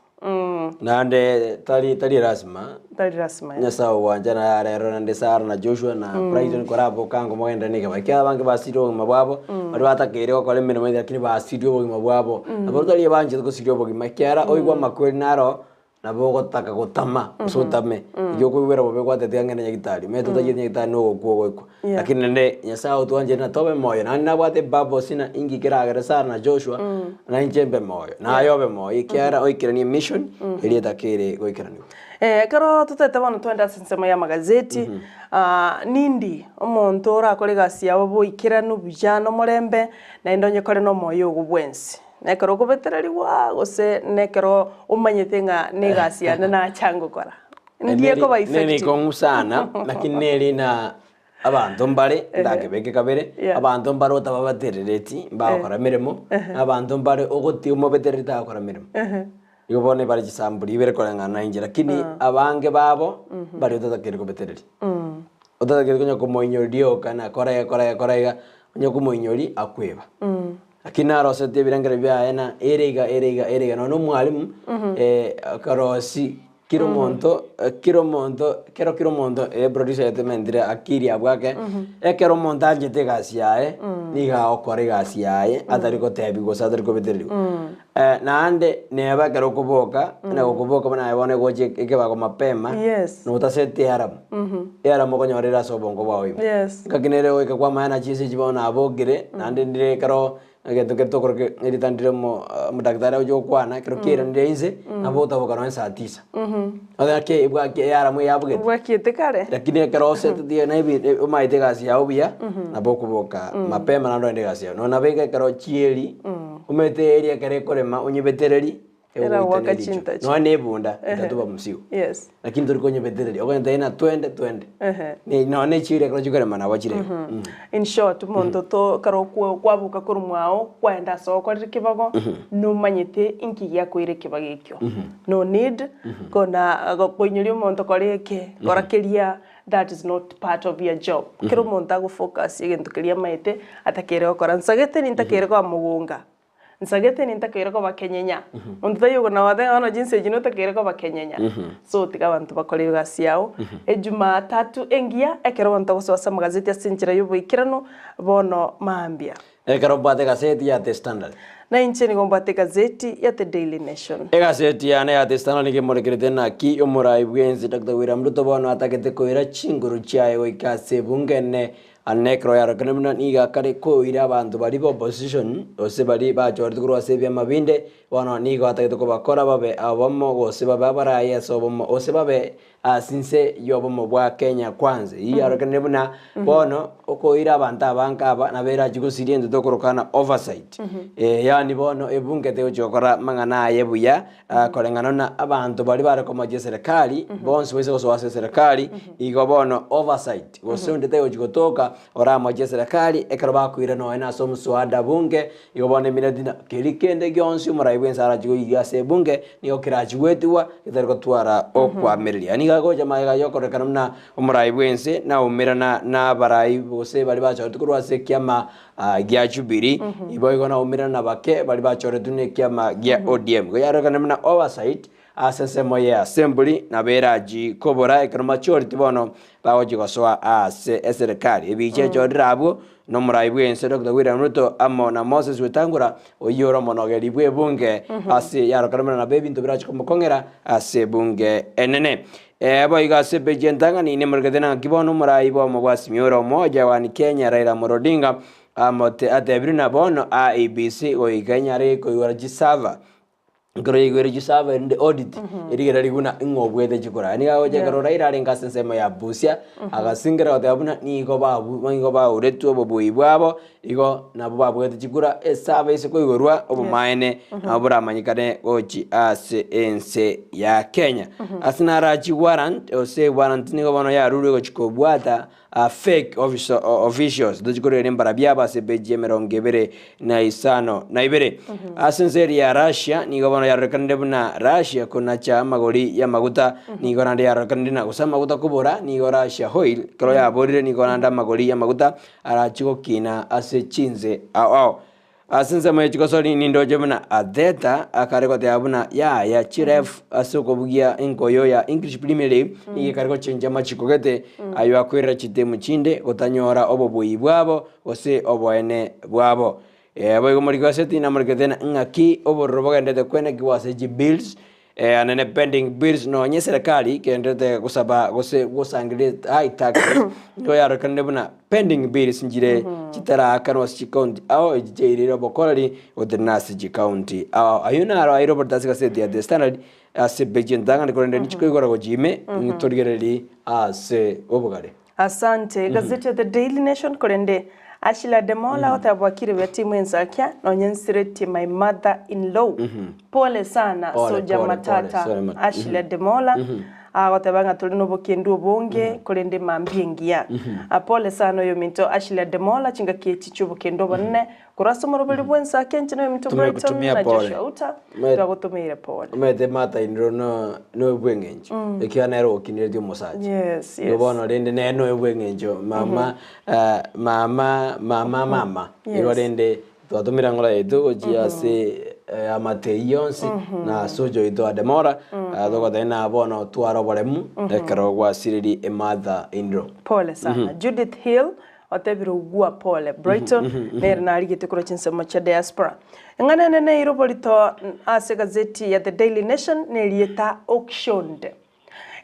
naende tari tari lazima Tari lazima. Nyasaye ogwancha na rero naende Sarah na Joshua na Brighton koraboka ango mogende na ekeba ekiagera abange basirie obogima bwabo baria batakeire gokora emeremo eye lakini basirie obogima bwabo nabo tari ebanchete gosiria obogima ekiagera oigwe amakweri naro nabo ogotaka gotama gose otame erio okoigwera bobe gwatete ang'e na nyagetari omanyete otacheti nyagetari na ogokwa ogoikwa Lakini naende Nyasae otwanchire na tobe moyo, naende nabwate epurpose na inki keragere Sarah na Joshua na inche mbe moyo, na aye obe moyo, ekiagera oikeranie emission eria etakeire goikeranigwa. Eh, ekero totete bono twende ase ensemo y'amagazeti, ah, nindi omonto orakore egasi yabo boikeranu buya na omorembe, naende onye kore na omoyo ogo bwensi. Na ekero okobetererigwa gose na ekero omanyete ng'a na egasi yane nacha ngokora. Ndi ekoba Neri effective. kong'u sana, lakini neri na abanto mbare, ndakebeke kabere, Yeah. abanto mbare otababaterereti mbagokora emeremo, na abanto mbare ogotiga omobetereri tagokora meremo. Igo bono ebare chisampuli ibere koreng'ana na inche, lakini abange babo mbare otatakeire kobetereria. Otatakeire konya komoinyori rioka na kora iga kora iga kora iga, onye komoinyori akweba. Lakini narosetie ebirengererio biaye na ere iga ere iga ere iga nonya na omwalimu akarosia kera omonto kera omonto kero kera omonto eproducer yatementire akili abwo ake, ekero omonto anchete egasi yaye, nigo agokora egasi yaye atari gotebiwa gose atari kobetereriwa. Naende neba ekero okoboka, buna gokoboka buna aye bono egocha ekebago mapema, Yes. notaseti earamu, earamu okonyora ere ase obongo bwao ime. Yes. Ngaki nere goika kwamanya na chinsa echi bono nabokire, naende ndire ekero egento kere tokoroka erita ndire omo omodaktari agocha gokwana, ekero kiairanire inse, nabo otaboka nonye saa tisa. Onya ki bwaki earamu eyabugete. Bwakiete kare. Lakini ekero osetetie na ebi omaete egasi yao buya, nabo okoboka mapema naende ogende egasi yao. Nonya nabo iga ekero chieri, omanyete eeri ekero ekorema onyebetereri, Eragoaka egogoita ne richo. chintacho. Nonya na ebunda, etatuba mosigo. Yes. Lakini tori konyebetereria, okonyetebia ng'a twende twende. Ehe. Ne nonya na echieri ekero chikorema nabo chire igo. In short, omonto to ekero okwo kwaboka korwa mwao kwaenda ase okorire ekebago, nomanyete inki giakoira ekebago ekio. No need kona koinyoria omonto kora eke, kora keria, that is not part of your job. Kera omonto agofocus egento keria amaete atakeire gokora. Nsagete nintakeire koba mogonga, nsagete nintakeire koba kenyenya, monto taiyo okona goteba ng'a bono chinsa echi notakeire koba kenyenya. So tiga abanto bakore egasi yao. Ejumatatu engiya ekero abanto bagosoa ase amagazeti ase enchera ya oboikeranu bono mambia. Ekero mbwate egaseti ya The Standard. Na inche nigo mbwate egazeti ya The Daily Nation. Egaseti yane ya The Standard nigo emorekerete naki omorai bw'ense Doctor William Ruto bono atagete koira chinguru chiaye goika ase ebunge ene ane ekero yarorekire buna nigo akare koira abanto baria ba opposition gose baria bachoretwe korwa ase ebiama binde bono nigo atagete kobakora babe abamo gose babe abarai ase obomo gose babe Ase inse y'obomo bwa Kenya Kwanza, eyio yarorekanire buna bono okoira abanto abange aba nabo erachie gosiria ento tokorokana oversight. Yaani bono ebunge tegochia gokora amang'ana aye buya koreng'ana buna abanto baria bare komochia eserekari bonsi baise gosoa ase eserekari igo bono oversight gose onde tagochia gotoka. oramoche eserekari ekero bakoira nonya na ase omoswada bunge, igo bono emineti na keri kende gionsi omorai bwensi arache goiga ase ebunge, nigo kerachi goetigwa getari gotwara okoamereria. Nigo agocha magega yokorekana buna omorai bwense naumerana na abarai gose baria bachoretwe korwa ase ekiama gia Jubilee, iboigo naumerana na bake baria bachoretwe na ekiama gia ODM. Igo yarorekana buna oversight Ase ensemo ye assembly nabo erachi kobora ekero majority bono bagochi gosoa ase eserekari. Ebicha echorire abwo nomorai bwense Doctor William Ruto amo na Moses Wetangula oyio ore omonogeri bw'ebunge ase yarokana buna nabo ebinto birachi komokong'era ase ebunge enene. Boigo ase epeji entang'ani nemorekete naki bono omorai bw'omo bwa Azimio la Umoja One Kenya Raila Amolo Odinga amote atebire na bono IEBC goika enyare koigora chiserver Ekero yaigwere chisaba erinde audit, erigereri buna ing'o obwete chikura. Nigo agocha ekero Raila arenge ase ensemo ya Busia, agasingera goteba buna nigo babu nigo bauretwe obobui bwabo, igo nabo babwate chikura, esaba ase koigorwa obomaene nabo boramanyekane gochi ase ense ya Kenya. Ase narachi warrant, gose warrant nigo bono yarurwe gochi kobwata fake officials tochi korera embara biabo ase epeji emerongo ebere na isano na ibere. Ase ense eria ya Russia nigo bono yarorekanire buna Russia konacha amagori y'amaguta nigo naende yarorekanire na gose amaguta kobora nigo Russia oil ekero yaborire nigo naende amagori y'amaguta arachi gokina ase chinse ao ao. Ase ensemo ye chigosori nindoche buna Arteta akare goteba buna yaya chiref ase okobugia enkoyo ya English Premier League nigo ekare gochencha amachiko gete ayio akoirera chitimu chinde gotanyora obobui bwabo gose oboene bwabo. Boigo morigoseti namorekete ng'aki obororo bogenderete kwenekigwa ase chibills Anene pending bills nonye eserekari kenderete gosaba gose gosangereria high taxes nigo yarorekanire buna pending bills nchire chitarakanwa ase chicounty ao echi chiairire obokoreri gotenena ase chicounty ao. Ayio naro aire oborito ase egaseti ya The Standard ase epeji entang'ani korende nichikoigora gochia ime torigererie ase obogare. Asante. Egazeti ya The Daily Nation korende Ashila Demola agoteba bwakire buya timu ensakia nonye nsiretie my mother in law. Pole sana Pole, Soja pole, pole, Matata sorry, ma- Ashila Demola agoteba ng'a tore nobokendu obonge korende mambia engiya. Ah, Pole sana oyominto Ashila Demola chingaki echi chi'obokendu obonene Korwa ase omoroberi bw'ensakia inche noyominto Tumire Brighton kutumia na pole. Joshua Uta Me- twagotomeire pole. Omanyete matainiro no noyo bw'eng'encho ekiagera nere okineretie omosacha. Yes, Igo yes. bono rende nere noyo bw'eng'encho mama eh, mama mama mama. Igo Yes. rende twatomire ng'ora yaito gochia ase eh, amatei yonsi na ase ocho oito Ademora ah, togotebia ng'a bono twara oboremu ekero gwasiririe emother in law. Pole sana. Judith Hill Otebire ugua pole. Brighton nere narigete korwa chinsemo chia diaspora. Eng'ana enene eire oborito ase egazeti ya The Daily Nation nerieta auctioned.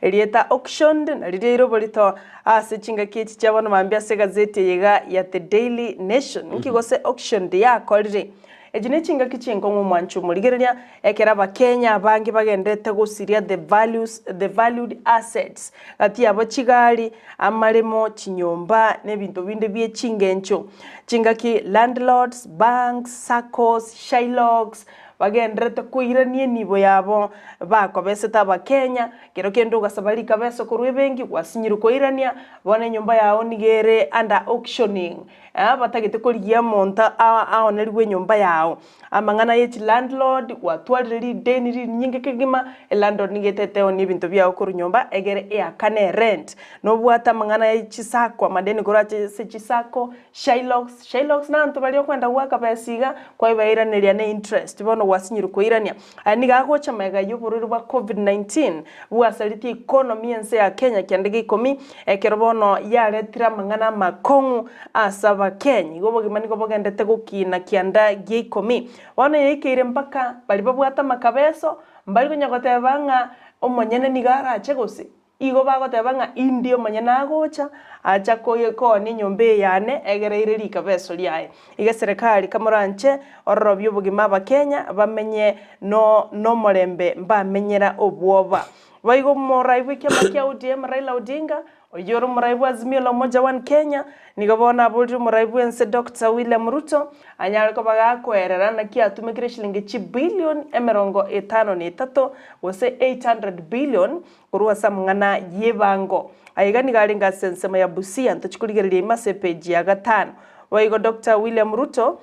Erieta auctioned nario riaire oborito ase chingaki echi chia bono mambia ase egazeti eye iga ya The Daily Nation. Nki gose auctioned yakorire? Echi nechingaki chinkong'u omwancho omorigereria ekero abakenya abange bagenderete gosiria the values, the valued assets gati yabo chigari, amaremo, chinyomba na ebinto binde bie chingencho. Chingaki landlords, banks, saccos, shylocks bagenderete koirania enibo yabo bakobesete abakenya, kero kende ogasaba rikabeso korwa ebenki gwasinyirwe koirania, bono enyomba yao nigo ere under auctioning. Batagete korigia omonto aonerigwe enyomba yao. Amang'ana ye chilandlord, gwatwarire rideni rinyinge kegima, elandlord nigo etete eonie ebinto biao korwa nyomba egere eakane erent. Nobwate amang'ana ye chisacco, amadeni korwa ase chisacco, shylocks, shylocks nabanto baria okwenda goaka besa iga, kwaibairaneria ne interest, bono gwasinyirwe koirania. Aya nigo agocha magega y'oborwaire bwa Covid 19 bwasaritie economy y'ense ya Kenya kianda gia ikomi, ekero bono yaretire amang'ana amakong'u ase Abakenya. Igo obogima nigo bogendete gokina kianda gia ikomi. Bono yaikeire mpaka baria babwate amakabeso mbari konya goteba ng'a omonyene nigo arache gose. Igo bagoteba ng'a indi omonyene agocha, acha koyekoonia enyomba eye yane, egere eire rikabeso riaye. Iga eserekari kamoranche ororobie obogima Abakenya bamenye no nomorembe mbamenyera obwoba. Boigo omorai bw'ekiama kia ODM Raila Odinga, Oyio ore omorai bwa Azimio la Umoja One Kenya, nigo bono aborire omorai bw'ense Doctor William Ruto anyare koba gakoerera naki atumekire shilingi chibilioni 53 gose 800 billion korwa ase amang'ana y'ebango. Aiga nigo arenge ase ensemo ya Busia, ntochi korigereria ime ase epeji ya gatano. Boigo Doctor William Ruto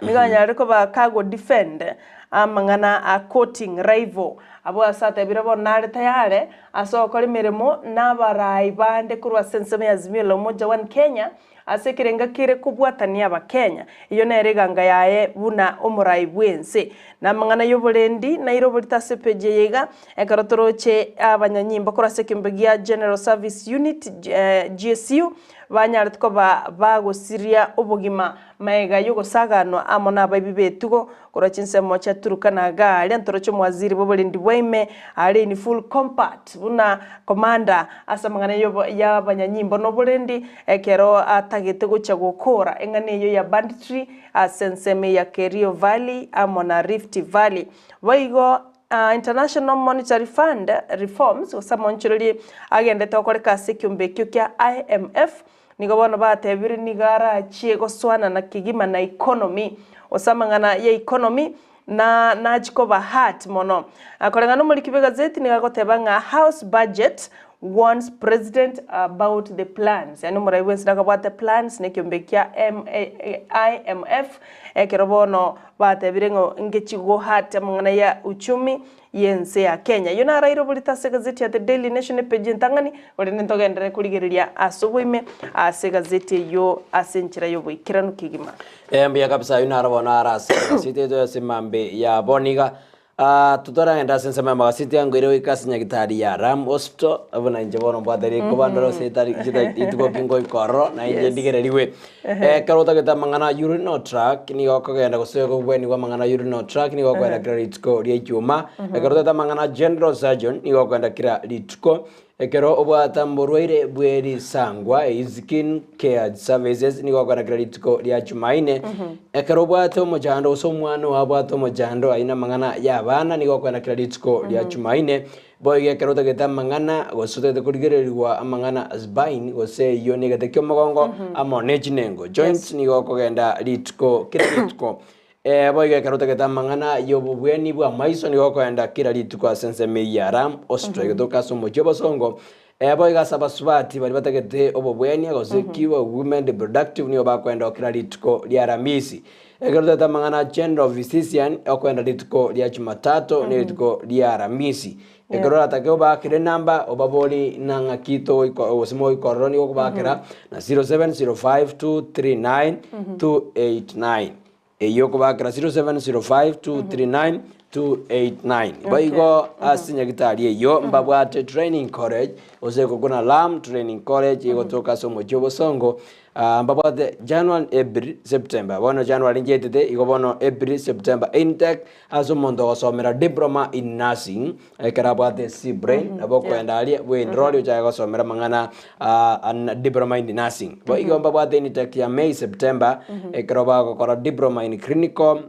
Nigo anyare koba kago defend amang'ana a courting rival. Abwo ase atebire bono nare tayare ase ogokora emeremo na abarai bande korwa ase ensemo ya Azimio la Umoja One Kenya ase ekerenga kere kobwatania abakenya. Eyio nere eganga yaye buna omorai bwense. Na amang'ana y'oborendi naire oborito ase epeji eye iga ekero toroche abanyanyimbo korwa ase ekeombe gia General Service Unit GSU banyarete koba bagosiria obogima Magega y'ogosaganwa amo nabaibi b'etugo korwa chinsemo chia Turukana Gaaria ntoroche omowaziri bw'oborendi bwa ime are in full combat buna commander ase amang'ana y'abanyanyimbo na oborendi ekero atagete gochia gokora eng'ana eyio ya banditry ase ensemo ya Kerio Valley amo na Rift Valley. Boigo International Monetary Fund reforms gose amaonchoreria agendete gokoreka ase ekiombe ekio kia IMF Nigo bono batebire nigo arachie gosoanana kegima na economy, gose amang'ana ya economy na nachie koba hard mono. Koreng'ana nomoriki bw'egazeti nigo agoteba ng'a house budget warns president about the plans, yaani omorai bwensi nakabwate plans na ekiombe kia IMF ekero bono batebire ng'a ngechi go hurt amang'ana ya uchumi y'ense ya Kenya. Eyio naraire oborito ase egazeti ya The Daily Nation epeji entang'ani, korende ntogenderere korigereria ase oboime ase egazeti eyio ase enchera y'oboikeranu kegima. Eh, mbuya kabisa ayio naro bono are ase egaseti yaito ase mambe ya bono iga. Ah, totaragenda ase ensemo y'amagaseti angoire goika ase nyagitari ya Ram Hospital, buna inche bono mbwate rikoba ndore gose etari chita rituko ki ngoika ororo, na inche Yes. ndigererigwe. Ekero otagete amang'ana a urinal tract nigo okogenda gose okobwenigwa amang'ana a urinal tract nigo okogenda kera rituko ria ichuma. Ekero otagete amang'ana a general surgeon nigo okogenda kera rituko. Ekero obwate amborwaire bwe risangwa eyio skin care services nigo okogenda kera rituko ria jumaine. Ekero obwate omochando gose omwana oo abwate omochando ayio namang'ana ya abana nigo okogenda kera rituko ria jumaine. Boigo ekero otagete amang'ana, gose otagete korigererigwa amang'ana spine, gose eyio negete ki'omogongo, amo ne chinengo, joints, nigo okogenda rituko kera rituko. Eh, boigo ekero otagete amang'ana y'obobweni bw'amaiso nigo okogenda kera rituko ase ensemo eyio ya Ram Hospital egotoka ase omochie obosongo. Eh, boigo ase abasubati baria batagete obobwenia gose ki women reproductive nigo bakoenda kera rituko ria Aramisi. Ekero otagete amang'ana a general physician okoenda rituko ria Jumatatu ne rituko ria Aramisi. Ekero oratake obakere enamba obabori na ng'aki togoiko gose mogoika ororo nigo okobakera na 0705239289. Eyio okobakera 0705239289. Boigo ase nyagitari eyio mbabwate training college gose ekokuna Lam Training College egotoka ase omochie o Bosongo. Ah, mbabwate January, April, September. Bono January nchietete igo bono April, September intake ase omonto ogosomera diploma in nursing ekero abwate C brain nabo okoenda aria bwenrori ochake gosomera amang'ana ah, an diploma in nursing. Boigo mbabwate intake ya May, September ekero bagokora diploma in clinical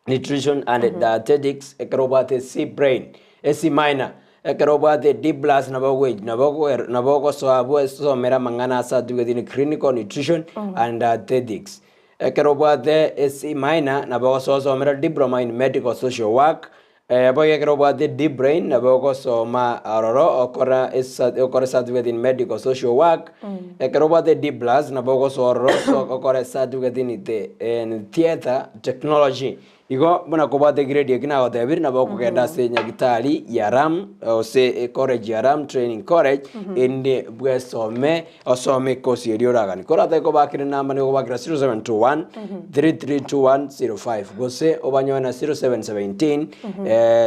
nutrition and dietetics ekero obwate C brain, C minor, ekero obwate D plus nabo ogwe nabo ogoer nabo ogosoa abwo osomere amang'ana ase certificate in clinical nutrition and dietetics. Ekero obwate C minor nabo ogosoa osomere diploma in medical social work, boigo ekero obwate D brain nabo ogosoma ororo okora esa okore certificate in medical social work, ekero obwate D plus nabo ogosoa ororo oso okore certificate in the in theatre technology. Igo buna kobwate egrade eki nagotebirie nabo okogenda ase nyagitari ya Ram gose ecollege ya Ram Training College erinde bwesome osome ekosi eria oraganie. Koratake kobakera enamba nigo okobakera 0721 332105 gose obanyore na 0717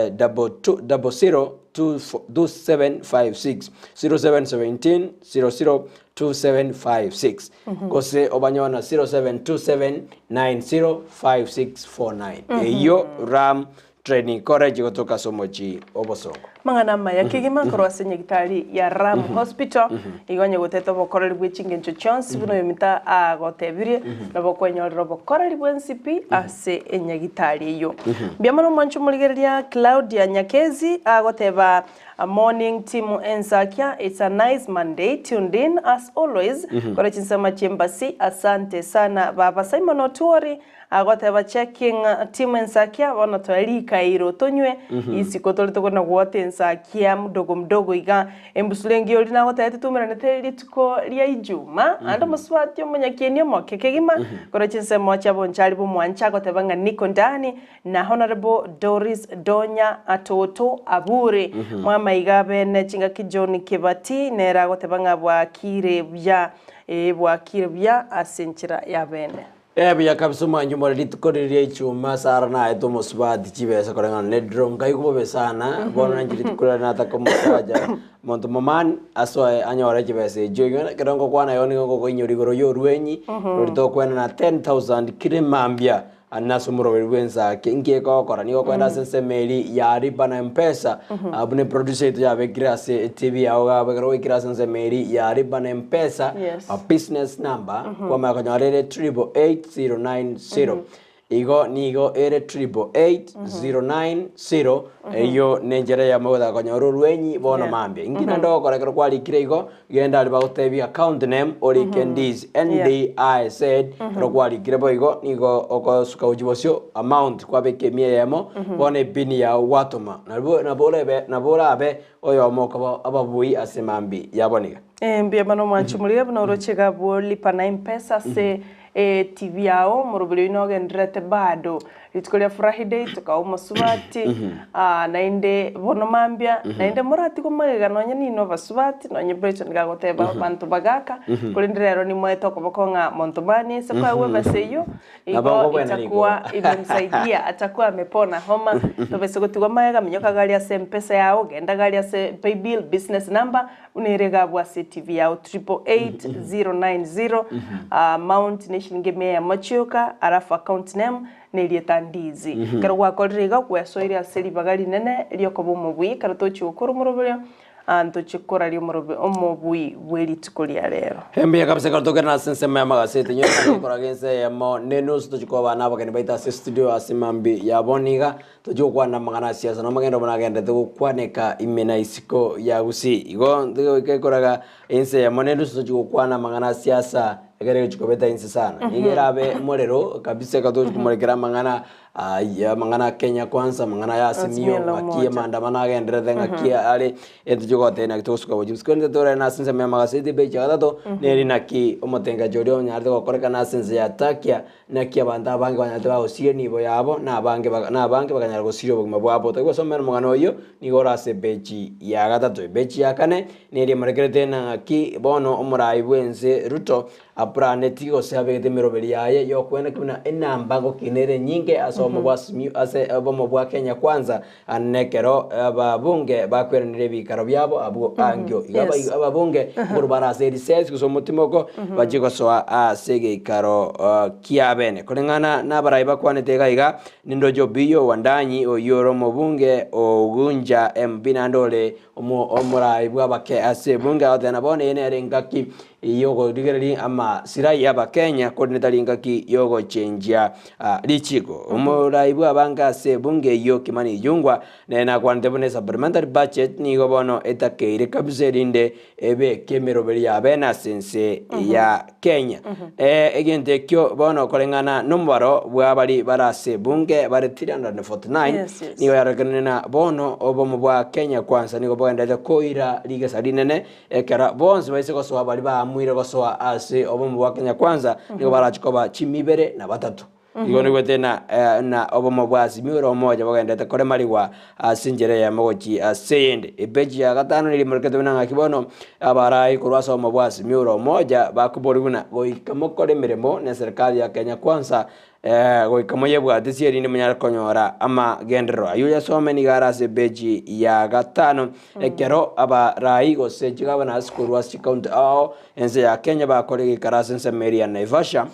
22 00 2756 0717 00 2756 gose obanyore na 0727 905649 eyio Ram. Training College gotoka ase omochie o Bosongo. Mang'ana amaya kegima korwa ase nyagitari ya Ram Hospital, igo onye goteta obokoreri bwe chingencho chionsi buna oyominto agotebirie, nabo okwenyorera obokoreri bwensi pi ase enyagitari eyio. Mbuya mono omwanche omorigereria Claudia Nyakezi agoteba Morning team Ensakia, it's a nice Monday, tuned in as always, kore chinsemo chi'embasi, asante sana baba Simon Otuori Agoteba checking team ensakia bono toe rikairo tonywe isiko tore tokona gwota ensakia mdogo mdogo iga embusuro engiya oria nagotebete twaumeranete rituko ria ijuma ande omosubati omonyakieni omoke kegima korwa chinsemo chia bonchari bomwancha agoteba ng'a niko ndani na Honourable Doris Donya Atoto Abure mwamaiga bene chingaki John Kibati nere agoteba ng'a bwakire buya ee bwakire buya ase enchera ya bene. Buya kabisa omwancho more rituko riria ria ichuma Sara naete omosubati chibesa koreng'ana ne draw nkaigwa bobe sana bono nanche rituko riria nataka omosacha monto momani asoe anyore chibesa echio igo ekero ngokwana igo nigo ngokoinyora igoro ya orwenyi roria tokwenana 10,000 kire mambia ande nase omoroberi bwa ensake inki egokora nigo okoenda ase ensemo eria ya lipa na mpesa buna eproducer yaito yabekire ase etv yago iga abwo ekero gwaikire ase ensemo eria ya lipa na mpesa business number kwamanya konyora ere 888090 igo nigo ere 888090 eyio nenchera eyemo ogotaka konyora orwenyi bono mambia. Inki naende ogokora ekero kwarikire igo, genda aria bagotebie account name orike Ndiz, N-D-I-Z, ekero kwarikire boigo nigo ogosuka gochia bosio amount kwabeka emia eyemo bono epin yago gwatoma nabo nabo orebe nabo orabe Oyomo okoba ababui ase mambia yabo niga. Mbuya mono omwanchi omorire buna oroche iga abwo lipa na mpesa ase etv yao omoroberi oyio nogendererete bado rituko ria Friday tokawa omosubati naende bono mambia naende moratigwe magega nonye ninwe abasubati nonye Brighton nigo agoteba abanto bagaka korende rero nimoete okoboko ng'a monto mani ase koegwa ebesa eyio Igo itakuwa imemsaidia atakuwa amepona homa tobese gotigwa magega minyoka gari ase mpesa yao genda gari ase paybill business number buna ere egabwa ase tv yao 888090 amount ne shilingi emia eyemo chioka alafu account name ne erieta Ndizi ekero gwakorire iga gwesoire ase ribaga rinene riokoba omobui ekero tochi gokora omoroberio Ntochie koraria omorobe omobui bwe rituko ria rero. Mbuya kabisa ekero tokere ase ensemo y'amagaseti nyowe nare koraga ense eyemo nenusu tochie koba na abageni baito ase estudio ase mambia ya bono iga tochie gokwana amang'ana a siasa na omogendo buna agenderete gokwaneka ime na isiko ya Gusii. Igo goika ekoraga ense eyemo nenusu tochie gokwana amang'ana a siasa ekere egochia kobeta inse sana. Nigo erabe morero kabisa ekero togochia komorekera amang'ana Ayio amang'ana a Kenya Kwanza, amang'ana aya Azimio, Azimio la ng'aki Umoja. amaandamano agenderete, ng'aki are etochia gotebia naki togosuka gochia bosio. Korende torore ase ensemo y'amagaseti epeji ya gatato, neri naki omotengecho oria onyarete gokorekana ase ense ya Turkey, naki abanto abange banyarete bagosiria enibo yabo, na abange baga na abange bakanyara gosiria obogima bwabo. Tari gosomera omogano oyio, nigo ore ase epeji ya gatato. Epeji ya kane, neri emorekerete ng'aki bono omorai bw'ense Ruto Apuraneti gose abegete emeroberi yaye y'okweneka buna enamba gokina ere enyinge ase obomo bwa Azimio ase obomo bwa Kenya Kwanza ande nekero ababunge bakweranire ebikaro biabo abwo angio. Igo ababunge nkorwa bare ase erisesi gose omotimoko bachie gosoa ase egeikaro kiabene. Koreng'ana nabarai bakwanete iga iga nindoche Opiyo Wandanyi oyio ore omobunge o Ugunja MP naende ore omorai bw'abake ase ebunge agoteba na bono eye nere engaki y'okorigereria amasira y'Abakenya korende tari engaki y'ogochenchia richiko. Omorai bw'abange ase ebunge eyio Kimani Ichung'wa nere nakwanete buna esupplementary budget nigo bono etakeire kabisa erinde ebeke emeroberi y'abene ase ense ya Kenya. Egento ekio bono koreng'ana nomobaro bw'abari bare ase ebunge bare 349 nigo yarorekanire na bono obomo bwa Kenya Kwanza nigo bogenderete koira rigesa rinene Ekero bonsi baise gosoa baria baamuire gosoa ase obomo bwa Kenya Kwanza nigo barache koba chimibere na batato. Igo nigwete na na obomo bwa Azimio la Umoja bogenderete koremarigwa ase enchera eyemo gochia ase eyende. Epeji ya gatano nigo imorekete buna ng'aki bono abarai korwa ase obomo bwa Azimio la Umoja bakoborigwa buna goika mokore emeremo ne serikali ya Kenya Kwanza Goika moyebwatisie erinde monyare konyora amagenderero. Ayio oyasome nigo are ase epeji ya gatano. Ekero abarai gose chigavana korwa ase chikaunti ao ense ya Kenya bakore geikaro ase ensemo eria ya Naivasha.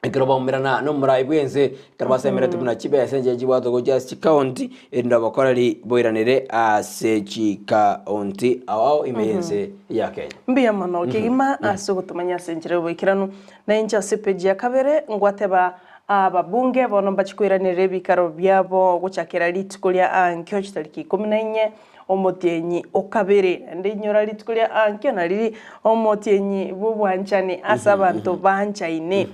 Ekero baumerana nomorai bw'ense, ekero basemeretie buna chibesa enchera chibwate gochia ase chikaunti, erinde obokoreri boiranere ase chikaunti ao ao ime y'ense ya Kenya. Mbuya mono kegima ase ogotomanya ase enchera y'oboikeranu. Na inche ase epeji ya kabere ngwateba ababunge bono mbache koiranerera ebikaro biabo gochakera rituko ria ankio chitariki ikomi na inye omotienyi o kabere. Naende inyora rituko ria ankio nariri omotienyi bw'obwanchani ase abanto banchaine.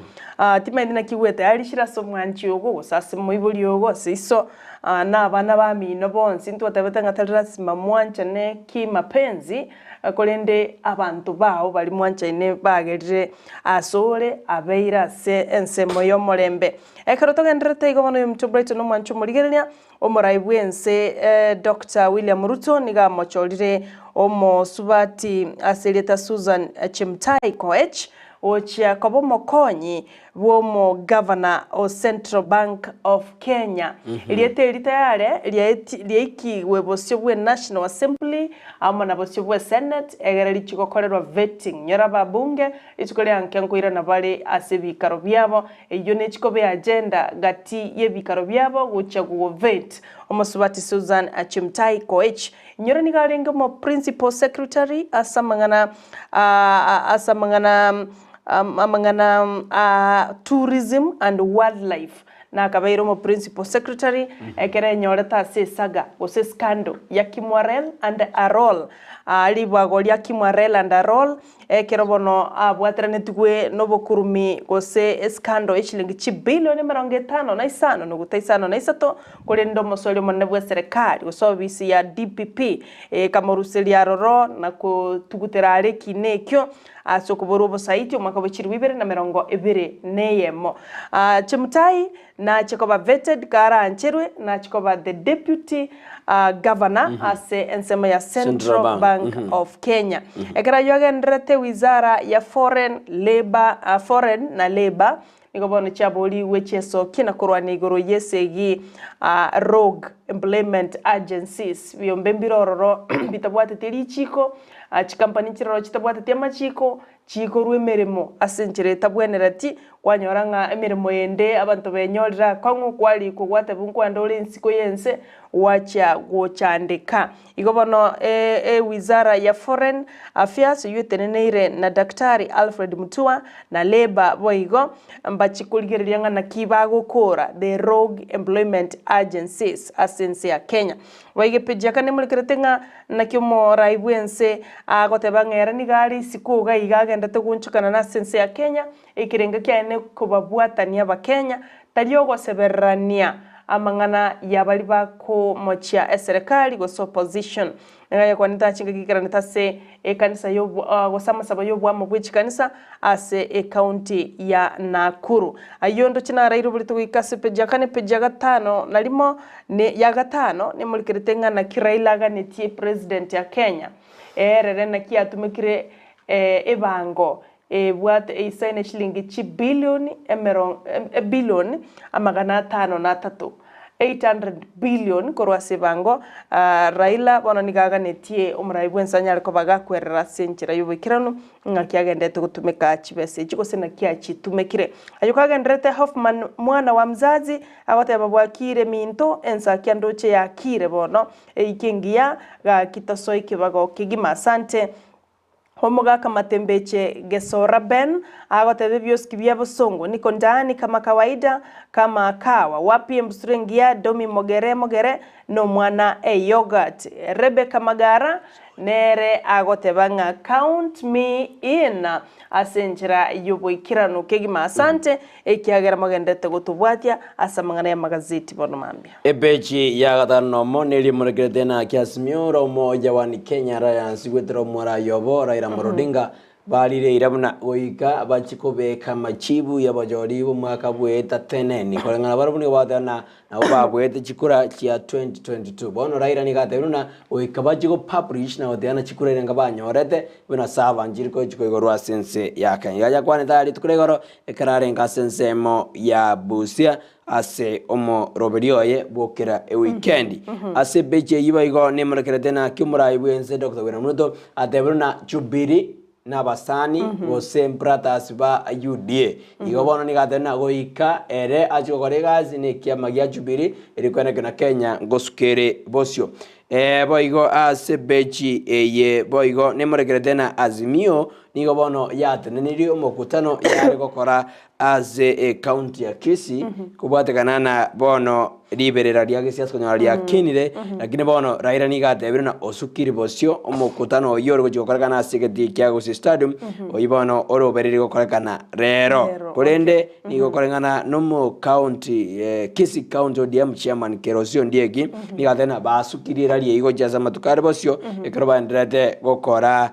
Timaeti naki gwetayarishire ase omwanchi ogo, gose ase moibori ogo, ase iso, na abana bamino bonsi. Ntwatebete ng'a tari lasima mwanchane kimapenzi, korende abanto bao baria mwanchaine bagerire asore abeire ase ensemo y'omorembe. Ekero togendererete igo bono oyominto Brighton omwanche omorigereria, Omorai bw'ense Doctor William Ruto nigo amochorire omosubati ase erieta Susan Chemtai Koech gochia koba omokonyi bw'omogavana o Central Bank of Kenya. Erieta eri tayare riaikigwe bosio bwe National Assembly amo na bosio bwe Senate egere richie gokorerwa vetting. Nyora ababunge rituko ria nke nkoirana bare ase ebikaro biabo Eyio nechikoba eagenda gati y'ebikaro biabo gochia govet omosubati Susan Chemtai Koech. Inyora nigo arenge omo Principal Secretary ase amang'ana ase amang'ana amang'ana a Tourism and Wildlife na akabeire omo Principal Secretary ekero enyorete ase esaga gose escandal ya Kimwarel and Arol ribago ria Kimwarel and Arol Ekero bono abwateranetigwe nobokurumi gose esikando y'eshilingi chibilioni emerongo etano na isano noguta isano na isato, korende omosori omonene bw'eserekari gose obisi ya DPP ekamoruseria aroro na kotugutera are ekiina ekio ase okoborwa obosaiti omwaka bwe chilifu ibere na emerongo ebere na eyemo. Chemutai Nache koba vetted karancherwe, nache koba the deputy governor ase ensemo ya Central Bank of Kenya. Ekero ayio agendererete wizara ya foreign labour, foreign na labour nigo bono chiaborigwe chiesokia na korwana igoro y'esegi rogue employment agencies biombe mbire ororo bitabwateti richiko, chikampani nchire ororo chitabwateti amachiko, Chikorwa emeremo ase enchera etabwenereti, kwanyora ng'a emeremo ende abanto benyorire akong'u, kwarikwa gwatebwa nkwande ore ensiko y'ense, gwachia gochandeka. Igo bono ewizara ya Foreign Affairs eyio eteneneire na Daktari Alfred Mutua na Labour boigo, mbachie korigereria ng'a naki bagokora the rogue employment agencies ase ense ya Kenya. Boigo epeji ya kane emorekerete ng'a naki omorai bw'ense agoteba ng'a ere nigo are isiko iga iga agendete goonchokana nase ense ya Kenya, ekerengo kiaye nekobabwatania abakenya, tari ogosebererania amang'ana ya baria bakomochia eserekari gose opposition. Nigo ayekwanete ase chingaki ikeranete ase ekanisa y'obwa gose amasabo y'obwamo bwe chikanisa ase ecounty ya Nakuru. Ayio ndoche naraire oborito goika ase epeji ya kane, epeji ya gatano na rimo ne ya gatano nemorikerete ng'a naki Raila aganetie president ya Kenya erere naki yatumekire ebango ebwate eisaine chilingi chibilioni emero ebilioni amagana atano na atato, 800 billion, korwa ase ebango. Raila bono nigo aganetie omorai bwense anyare koba gakwerera ase enchera y'oboikeranu ng'aki agenderete gotumeka chibesa echi gose naki achitumekire. Ayio kagendererete Hoffman mwana wa mzazi agoteba bwakire minto ensakia ndoche yakire bono eike engiya gaki tosoe kebago kegima asante. Omogaka Matembeche Gesora Ben agoteba ebiosiki bia bosongo niko ndani kama kawaida kama kawa wapi embusuro engiya Domi Mogere Mogere nomwana e yoghurt Rebecca Magara nere agoteba ng'a count me in ase enchera yoboikeranu kegima asante ekiagera mogenderete gotobwatia ase amang'ana y'amagazeti bono mambia. Epeji ya gatano nomo neria emorekerete naki Azimio la Umoja One Kenya Alliance gwetera omorai obo Raila Amolo Odinga barire eira buna goika bachie kobeka amachibu y'abachori b'omwaka bw'etateneni koreng'ana barabwo nigo bagoteba buna nabo babuete chikura chia 2022. Bono Raila nigo atebire buna goika bachie go publish na goteba buna chikura erenga banyorete buna saba nchiri gochi koigorwa ase ense ya Kenya. Iga yakwanete aya rituko ria igoro ekero arenge ase ensemo ya Busia ase omoroberio oye bw'okera ewikendi. Ase epeji eyio boigo nemorekerete naki omorai bw'ense Doctor William Ruto atebire buna Jubilee. Nabasani gose brothers ba UDA. Igo bono nigo atebire na goika ere achie gokora egasi na ekiama gia Jubilee eri kwenekio na Kenya ngosuka ere bosio. Boigo ase bechi eye boigo nemorekerete na Azimio nigo bono yatenenirie omokutano yare gokora ase ecounty ya Kisii kobwatekana na bono riberera ria gesiasa konyora riakinire, lakini bono Raila nigo atebire na osukiri bosio omokutano oyio ore gochia gokorekana ase egetii kia Gusii Stadium, oyio bono orobereiri gokorekana rero. Rero, Korende nigo koreng'ana nomo county Kisii County ODM chairman Kerosio Ondieki nigo atebire na basukirie erari eyio gochia ase amatuko are bosio ekero baendererete gokora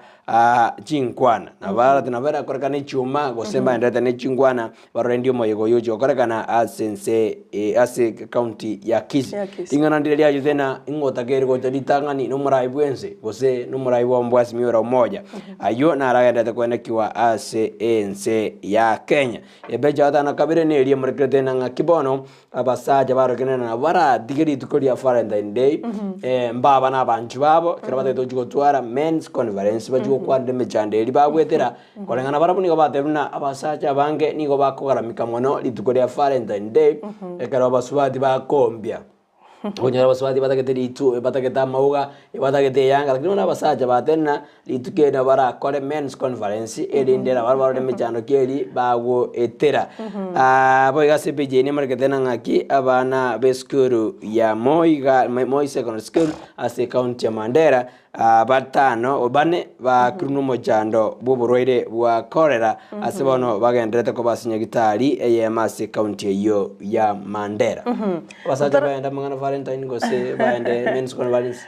chinkwana. Na barati nabo erakorekane echiuma, gose mbaenderete ne chinkwana, barore ndi omoyega oyio ogochia gokorekana ase ense ase ecounty ya Kisii. Ya Kisii. Ring'ana ndire riachete ng'a ing'o otakeire gocha ritang'ani nomorai bwense, gose nomorai bwa Azimio la Umoja. Ayio naragenderete koenekiwa ase ense ya Kenya. Ebecha ya gatano na kabere neria emorekerete ng'a ng'aki bono, Abasacha barokenene nabo baratige rituko ria Valentine Day, mbaba na abanchwa babo, ekero batagete gochia gotwara men's conference bachie gokwanera emechando eria bagwetera, koreng'ana barabwo nigo batebire buna abasacha abange nigo bakogaramika mono rituko ria Valentine Day, ekero abasubati bakombia. Okonyora abasubati batagete ritu batagete amauga, batagete eyanga, lakini bono abasacha batenena Rituko eri nabo barakore men's conference, erinde nabo barore emechando ki eri bagoetera. Boigo ase epage eye nemorekete na ng'aki abana b'esukuru ya Moi ga Moi Secondary School ase ecounty ya Mandera batano bane bakirwe nomochando bw'oborwaire bwa cholera ase bono bagendererete koba ase nyagitari eyemo ase ecounty eyio ya Mandera. Abasacha baende amang'ana Valentine gose baende men's conference.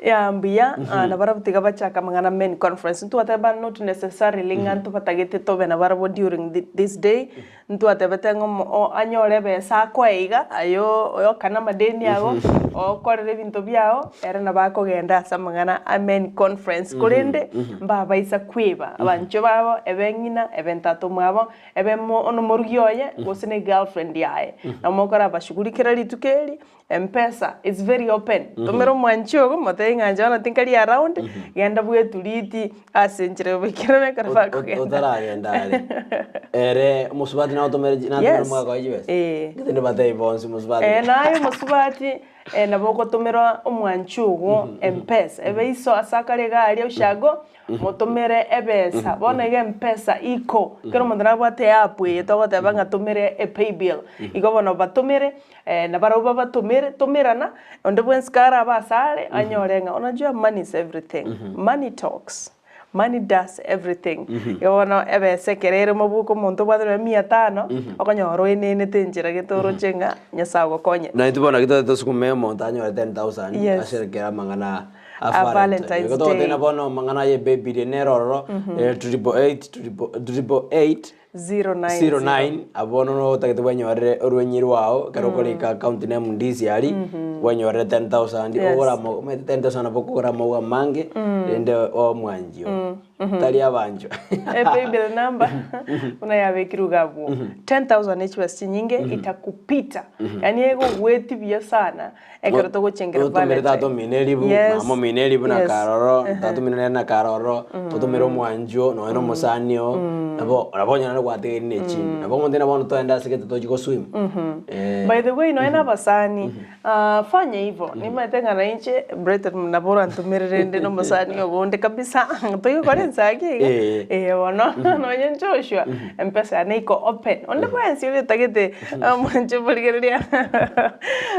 Ya mbuya, nabarabwo tiga bachake amang'ana men conference. Ntwateba not necessarily ng'a ntobatagete tobe nabarabwo during this day, ntwatebete ng'a omo o anyore ebesa akoe iga, aye oyokane amadeni ago, okorere ebinto biago, ere nabo akogenda ase amang'ana a men conference. Korende, mbabaisa kweba abanchwa babo, ebe ng'ina, ebe ntata omwabo, ebe mo onomorugi oye, gose ne girlfriend yaye. Nabo mokorabashugulikera rituko eri, Mpesa is very open, tomera omwanchi ogo motebie ng'a inche bono tinkari around, genda bweturiti ase enchera yoboikeranu ekero bakogenda. Otaragenda are, ere omosubati nagotomere chi natomere Yes, omogaka oye chibesa? eh. Gete nibatebi bonsi omosubati. Eh, naye omosubati nabo ogotomera omwanchi ogo Mpesa, ebe iso ase akare iga aria ushago, Motomere ebesa. Bono iga empesa iko. Kera omonto nabwate eapp eye togoteba ng'a tomere epaybill. Igo bono batomere, na barabwo babatomere, tomerana, onde bwensi karabe ase are, anyore ng'a unajua money is everything. Money talks. Money does everything. Igo bono ebesa ekero ere mobuko omonto obwate nonya mia tano, okonyora oenenete enchera gete oroche ng'a Nyasae ogokonyete. Naintwe bono naki totagete tosukume omonto anyore 10,000 Yes. asherekere amang'ana A a Valentine's Valentine. Igo togoteba Day. ng'a bono amang'ana aye ebebiria nere ororo, triple eight, triple triple eight, 090. 09, abwo bono nigo otagete bwenyorere orwenyi rwao, ekero okorika account name ndisi aria, bwenyorere 10,000, Yes. ogore amo omanyete 10,000 nabo okogora amauga amange, rende omwanchi oo, tari abanchwa. Epaybill number buna yabekirwe iga abwo 10000 ne chibesa chinyinge itakupita yaani egogwetia buya sana Ekero togochengera Otomere tata Valentine. omino eribu, Yes. mama omino eribu na Yes. karoro, tata omino nere na karoro, otomere omwanchi oo, nonya na omosani oo, nabo nabo onye nare gwategeire na echinde. Nabo omonto na bono toende ase gete tochie goswim. Eh. By the way, nonya na abasani, ah, fanya hivo, nimanyete ng'a nainche Brighton nabo orantomere rende na omosani obo onde kabisa, toigokora ensaki iga, Eh. eh bono, nonya Joshua, Mpesa yane iko open, onde bwensi oria otagete omwanche omorigereria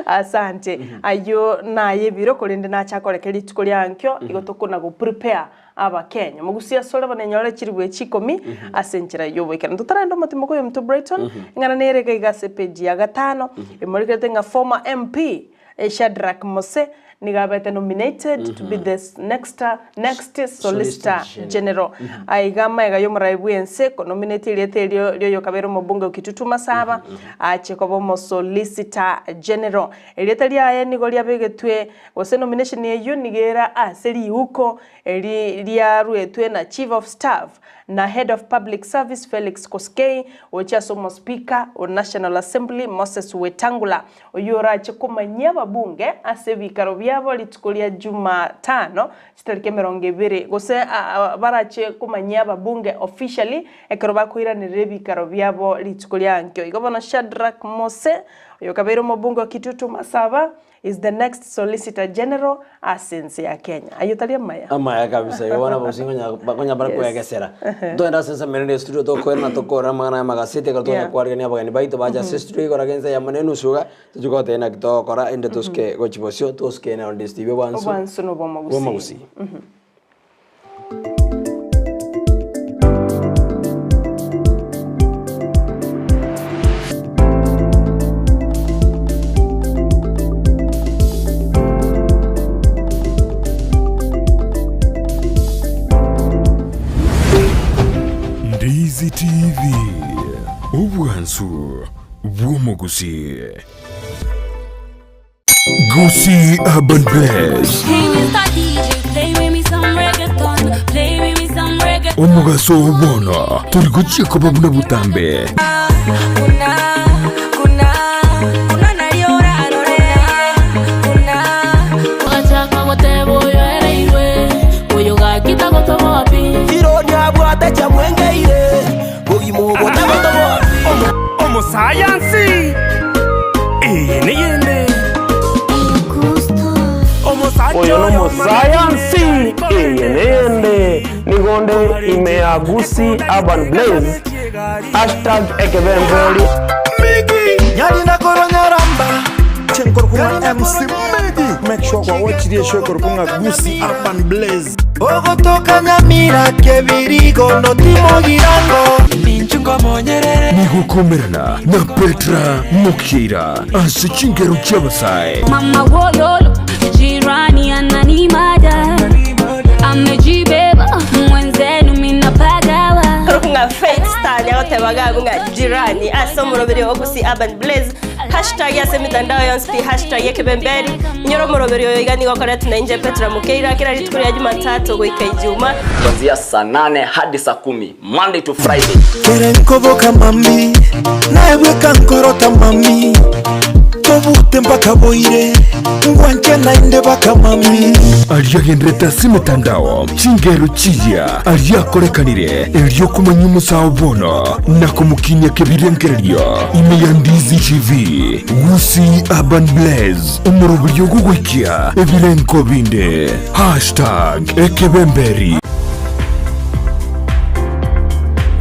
asante. Ayio naye ebiro korende nache akoreke rituko ria ankio, igo tokona go prepare abakenya. Mogusie asore bono enyore chiribu echi ikomi ase enchera y'oboikeranu. Totarenda omotimo koyo omonto Brighton, eng'ana nere iga iga ase epage ya gatano, emorigerete ng'a former MP Shadrack Mose nigo abete nominated to be the next next Solicitor General. Aiga amaiga y'omorai bw'ense konominate erieta erio ri'oyokabeire omobunge o Kitutu Masaba ache koba omosolicitor General. Erieta riaye nigo riabegetwe gose nomination eyio nigo ere ase riuko eri riaruetwe na Chief of Staff na Head of Public Service Felix Koskei gochia ase omospeaker o National Assembly Moses Wetangula Oyio orache komanyia ababunge ase ebikaro biabo. biabo rituko ria Jumatano chitariki 20 gose barache komanyia ababunge officially ekero bakoiranerera ebikaro biabo rituko ria ankio. Igo bono Shadrack Mose oyokabeire omobunge o Kitutu Masaba is the next Solicitor General ase ense ya Kenya. Ayio tari amaya? Amaya kabisa, igo bono abagusii ngonya bakonya bare Yes. koegesera. Ntogende ase ensemo ere estudio tokoirana tokore amang'ana ya amagaseti ekero tonya Yeah. kwarigania abageni baito bache ase estudio igoro ake ense eyemo na enusu iga, tochie goteba naki togokora ende tosuke gochia bosio tosuke na Ondizi TV obwansu Obwansu na obw'omogusii. bw'omogusii. Ndizi TV, obwansu bw'omogusii. Gusii Urban Blaze. Omogaso oo bono tori gochia koba buna botambe. Omosayansi eye neyende Oyo nomosayansi eye neyende nigo nde ime ya Gusii Urban Blaze hashtag ekebemberi. Nyarina korwa Nyaramba Chenkorokwa MC Migi Make sure kwa watch the show korokwa Gusii Urban Blaze Ogotoka Nyamira Kebirigo notimo girango Nigokomerana na Petra Mokira ase chingero chi'abasae. Mama wololo, jirani ananimada, amejibeba mwenzenu minapagawa. Ng'a Faith Star nyagotebaga abwo ng'a jirani ase omoroberi o Gusii Urban Blaze hashtag ase emitandao yonsi pi hashtag ekebemberi inyore omoroberi oyo iga nigo okoretwa na inche Petra Mukeira kera rituko ria Jumatatu goika Ijuma. Kuanzia saa nane hadi saa kumi Monday to Friday. Kere nkoboka mami naye bweka nkorota mami tobute mpaka boire ngwanche naende baka mami. Aria agenderete ase emetandao, chingero chiria aria akorekanire, erio komanya omosao bono na komokinia kebirengererio ime ya Ndizi TV, Gusii Urban Blaze, omoroberio ogogoikia ebirenko binde. Hashtag ekebemberi.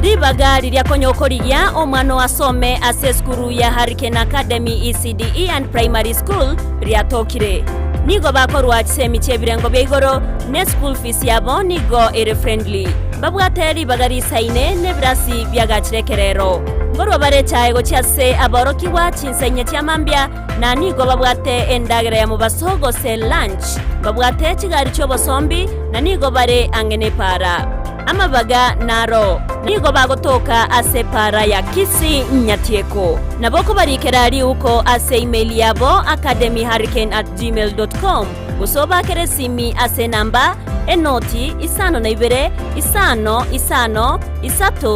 Ribaga riria konya okorigia omwana oo asome ase esukuru ya Hurricane Academy ECDE and Primary School riatokire. Nigo bakorwa chisemi chi'ebirengo bia igoro ne school fees yabo nigo ere friendly. Mbabwate ribaga risaine nebirasi biagachire ekerero. Nkorwa bare echae gochia ase aborokigwa chinsa inye chia mambia na nigo babwate endagera ya mobaso gose lunch. Mbabwate chigari chi'obosombi na nigo bare ang'e nepaara. Amabaga naro nigo bagotoka ase epaara ya Kisii Nyatieko. Nabo okobarikera riuko ase email yabo academyhurricane@gmail.com gose obakere esimi ase enamba enoti 52 5 5 3 3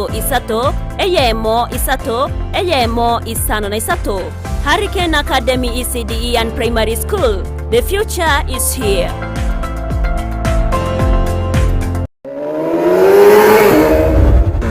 1 3 1 53. Hurricane Academy ECDE and Primary School, the future is here.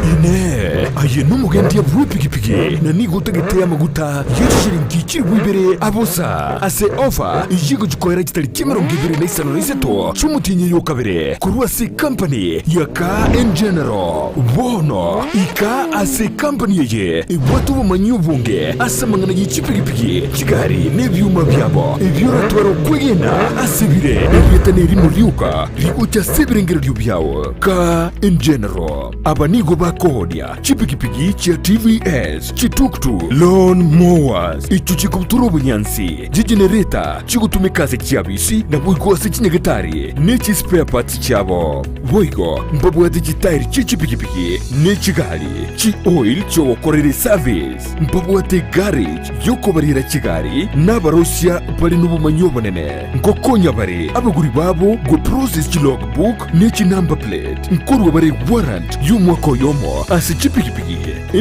Inee! Aye nomogendia bw'epigipigi, na nigo otagete amaguta ye chishilingi chilifu ibere abosa ase ofa eyio egochia koera chitariki 23 chi'omotienyi oyo o kabere korwa ase ekampani ya Car and General. Bono ika ase ekampani eye ebwate obomanyi obonge ase amang'ana ye chipigipigi, chigari na ebioma biabo, ebio oratware okwegena ase bire erieta nerimo rioka rigocha ase ebirengererio biao. Car and General. Aba nigo bakoonia chipigipigi chia TVS, chituktuk, lawn mowers, echio chikobutora obonyansi, chigenereta chigotumeka ase chiabisi naboigo ase chinyagetari ne chispare parts chiabo. Boigo mbabwate chitairi chie chipigipigi ne chigari, chi oil chiogokorera eservice. Mbabwate egarage yokobarera chigari na abarosia bare nobomanyi obonene. Ngokonya bare abagori babo go process chi log book ne chi number plate. Nkorua bare warrant y'omwaka oyomo ase chipigipigi.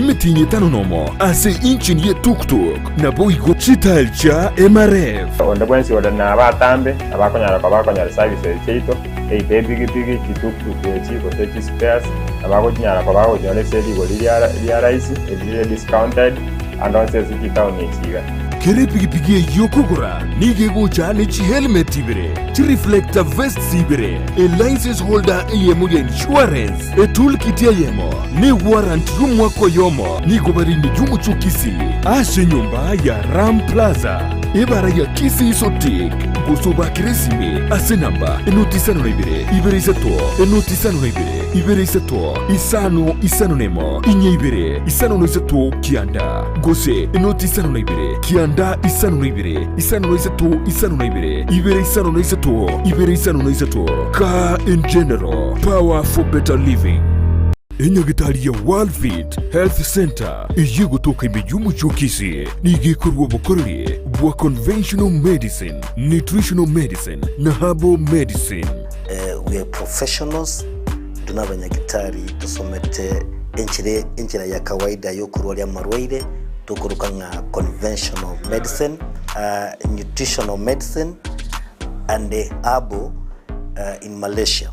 Emitinyi etano nomo ase inchini ye tuktuk naboigo chitael chia MRF. Onde bwensi ore nabatambe abakonyara koba bakonyora services chiaito, either epigipigi, chituktuk echi, gose chispares, abagochinyara koba bagochinyora ase rigori ria rahisi, eri rire discounted, ande onsi ase chitaoni echi iga. Kera epigipigi eyio okogora nigo egocha ne chihelmet ibere, chireflector vests ibere, elicense holder eyemo ya insurance, Etoolkit eyemo ne warrant y'omwaka oyomo nigo bare ime y'omochie o Kisii ase enyomba ya Ram Plaza, ebara ya Kisii Sotik, gose obakere esimi ase enamba enoti isano na ibere, ibere isato, enoti isano na ibere, ibere isato, isano isano na emo, inye ibere, isano na isato kianda, gose enoti isano na ibere, kianda isano na ibere, isano na isato isano na ibere, ibere isano na isato, ibere isano na isato. Car in general, power for better living. Enyagitari ya Worldfit Health Centre eyio egotoka ime y'omochie o Kisii nigo ekorua obokoreri bwa conventional medicine, nutritional medicine na herbal medicine. We are professionals, intwe nabanyagitari tosomete enchera enchera ya kawaida yokorwaria amarwaire tokoroka ng'a conventional medicine, nutritional medicine and herbal in Malaysia.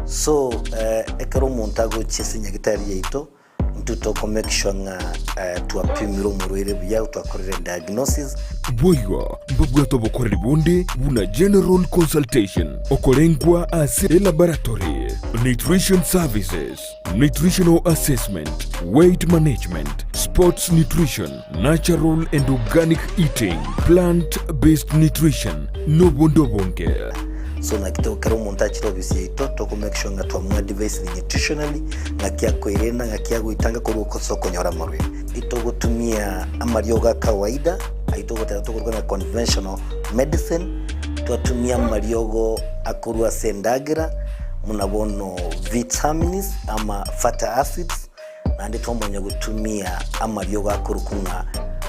So ekero omonto agochia ase nyagitari yaito, intwe toko make sure ng'a twapimire omorwaire buya, twakorire diagnosis. Boigo mbabwate obokoreri bonde buna general consultation, okorengwa ase elaboratory, nutrition services, nutritional assessment, weight management, sports nutrition, natural and organic eating, plant based nutrition, nobonde obonge. So naki to ekero omonto achire ofisi yaito toko make sure ng'a twamoadvisire nutritionally ng'aki akoerenda ng'aki agoitanga korwa ase okonyora amarwaire. Itogotumia amariogo a kawaida ayio togoteba tokoruga ng'a conventional medicine, twatumia amariogo akorwa ase endagera buna bono vitamins ama fatty acids, naende twamanya gotumia amariogo akorokwa ng'a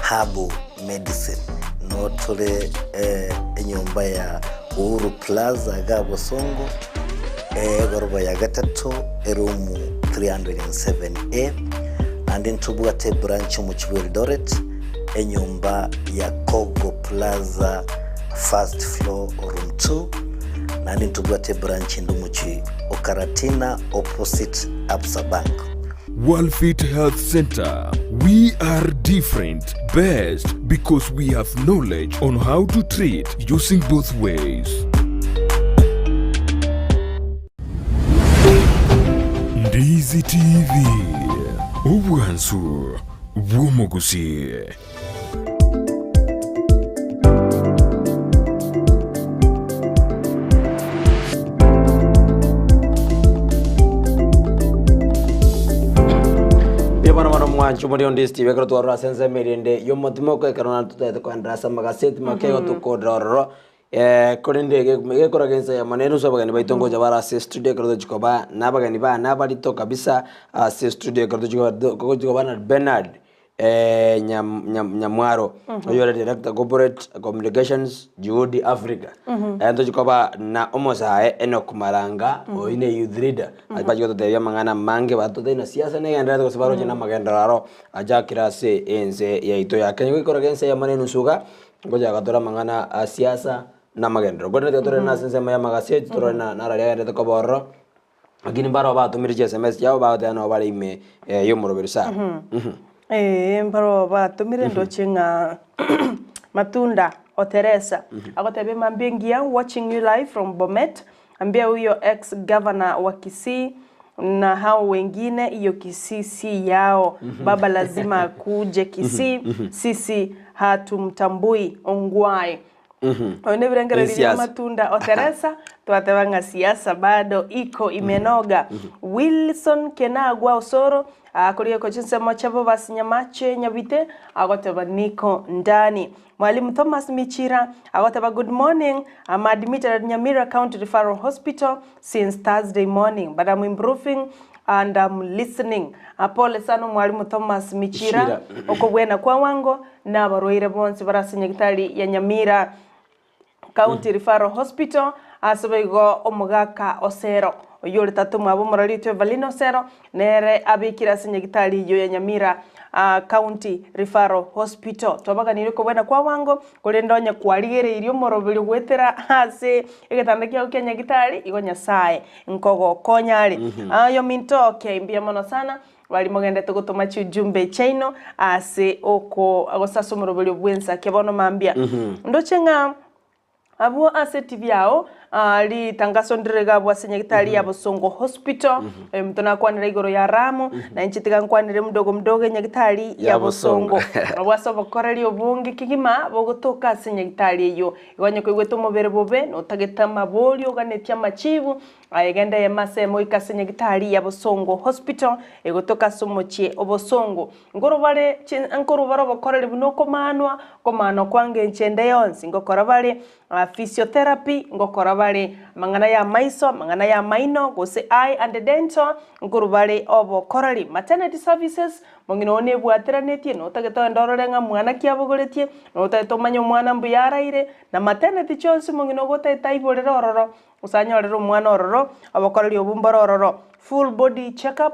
herbal medicine. Noo tore enyomba ya Uhuru Plaza igaa Bosongo, egoroba ya gatato, eroom 307A, naende ntobwate ebranch omochie bwa Eldoret, enyomba ya Kogo Plaza first floor room 2, naende ntobwate ebranch ende omochie o Karatina opposite Absa Bank. Worldfit Health Center, we are different, best because we have knowledge on how to treat using both ways. Ndizi TV, obwansu bw'omogusi. Mbuya bono bono mwancho muri onde Steve ekero twarora ase ensemo erinde y'omotima oko ekero naende totagete koenderera ase amagaseti make igo tokorora ororo korende gekora gensa eyemo na enusu abageni baito ngocha bare ase estudio ekero tochi koba na abageni bane abarito kabisa ase estudio ekero tochi koba koba na Bernard Nyamwaro, oyio ore Director Corporate Communications, Juhudi Africa. Ntochi koba na omosae Enock Maranga, oyio ne youth leader, bachi gototebia amang'ana amange batotebie na siasa negendererete gose baroche na amagenderero aro achakire ase ense yaito ya Kenya. Goikera ense eyemo na enusu iga, ngochaka tore amang'ana a siasa na amagenderero. Korende tiga torore na ase ensemo ya amagaseti, torore na nararia agendererete koba ororo. Lakini mbarabwo batomire chiSMS chiabo bagoteba nabo bare ime y'omoroberi sana. Ee, mbarabwo batomire ndoche ng'a Matunda o Teresa agoteba emambia engiya watching you live from Bomet ambia huyo ex governor wa Kisii na hao wengine hiyo Kisii si yao baba lazima akuje Kisii sisi hatumtambui Ongwae Oyo nebirengererio bia Siasa. amatunda o Teresa twateba ng'a siasa bado iko imenoga. Wilson Kenagwa Osoro akorigeko chinsemo chiabo basi Nyamache Nyabite agoteba niko ndani. Mwalimu Thomas Michira agoteba good morning I'm admitted at Nyamira County Referral Hospital since Thursday morning but I'm improving and I'm listening. Pole sana Mwalimu Thomas Michira Michira. okobwena kwa wango Na abarwaire bonsi bare ase nyagitari ya Nyamira County Referral Hospital, ase boigo omogaka Osero. Oyio ore tata omwabo omorori oito Evelyn Osero, nere abekire ase nyagitari eyio ya Nyamira County Referral Hospital. Twabaganirie okobwena kwa bwango, korende onye kwarigereirie omoroberio goetera ase egetanda kiago kia nyagitari, igo Nyasae nkogokonya are. Oyominto okay, mbuya mono sana, baria mogendete gotoma chiujumbe chiaino ase oko gose ase omoroberio bw'ensake bono mambia. Ndoche ng'a Abwo ase etibi yao ritangaso ndire iga abwo ase nyagitari ya Bosongo Hospital. Oyominto nakwanera igoro ya Ramu, na inche tiga nkwanere mdogo mdogo enyagitari ya Ya Bosongo. Bosongo. Abwo ase obokoreri obonge kegima bogotoka ase enyagitari eyio. Igo onye koigwete omobere bobe, notagete amaborio oganetie amachibu, Aye genda eyemo ase eyemo goika ase nyagitari ya Bosongo Hospital egotoka ase omochie o Bosongo. Nkorobare chi nkorobare obokoreri buna okomanwa, okomanwa kwa ngencho ende yonsi, ngokora bare physiotherapy, ngokora bare amang'ana ya amaiso, amang'ana ya amaino, gose eye and dental, nkorobare obokoreri. Maternity services, mong'ina oo nebwateranetie, notagete ogende orore ng'a mwana ki abogoretie, notagete omanye omwana mbuya araire, na maternity chionsi mong'ina ogo otagete aiborere ororo, Gose anyorere omwana ororo, obokoreri obwo mbore ororo, full body check up,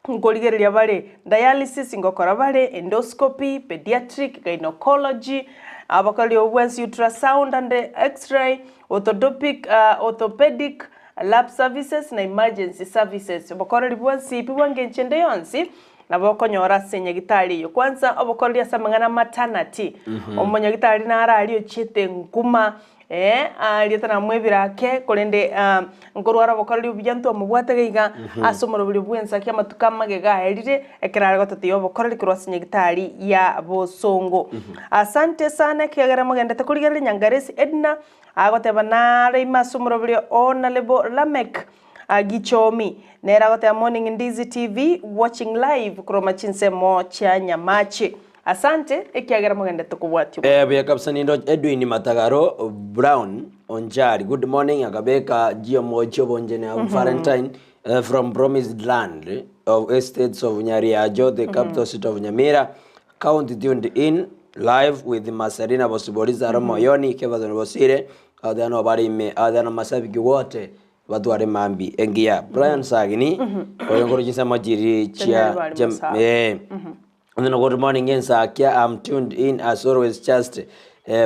nkorigereria bare dialysis ngokora bare, endoscopy, pediatric, gynecology, obokoreri obwo bwensi ultrasound and x-ray, orthodopic, orthopedic, lab services na emergency services. Obokoreri bwensi pi bwa ngencho ende yonsi, nabo okonyora ase nyagitari eyio. Kwanza obokoreri ase amang'ana maternity, omonyagitari naro aria ochiete nkuma. Ee, erieta namwebire ake, korende nkorwara obokoreri obuya ntwamobwate gaiga ase omoroberio bw'ensaki amatuko amagega aerire, ekero are gototeia obokoreri korwa ase nyagitari ya bosongo. Asante sana ekiagera mogendete korigereria Nyangaresi Edna, agoteba nare ime ase omoroberio o Honourable Lameck Gichomi, nere agoteba morning Ndizi TV, watching live korwa chinsemo chia Nyamache. Asante, ekiagera mogendete kobwatia Eh, buya kabisa nindo Edwin Matagaro Brown Onjari good morning akabeka GMO chobonjene mm -hmm. Valentine from promised land of estates of Nyariajo the capital city of Nyamira county tuned in live with Marcelina Bosibori Zaro Moyoni Kebazo Bosire athano bari ime athano masabiki wote batware mambi engiya Brian Sagini oyo nkoro chinsemo chiri chia Chanyari bari chia- Musawa. eh And then good morning Nsakia. I'm tuned in as always, just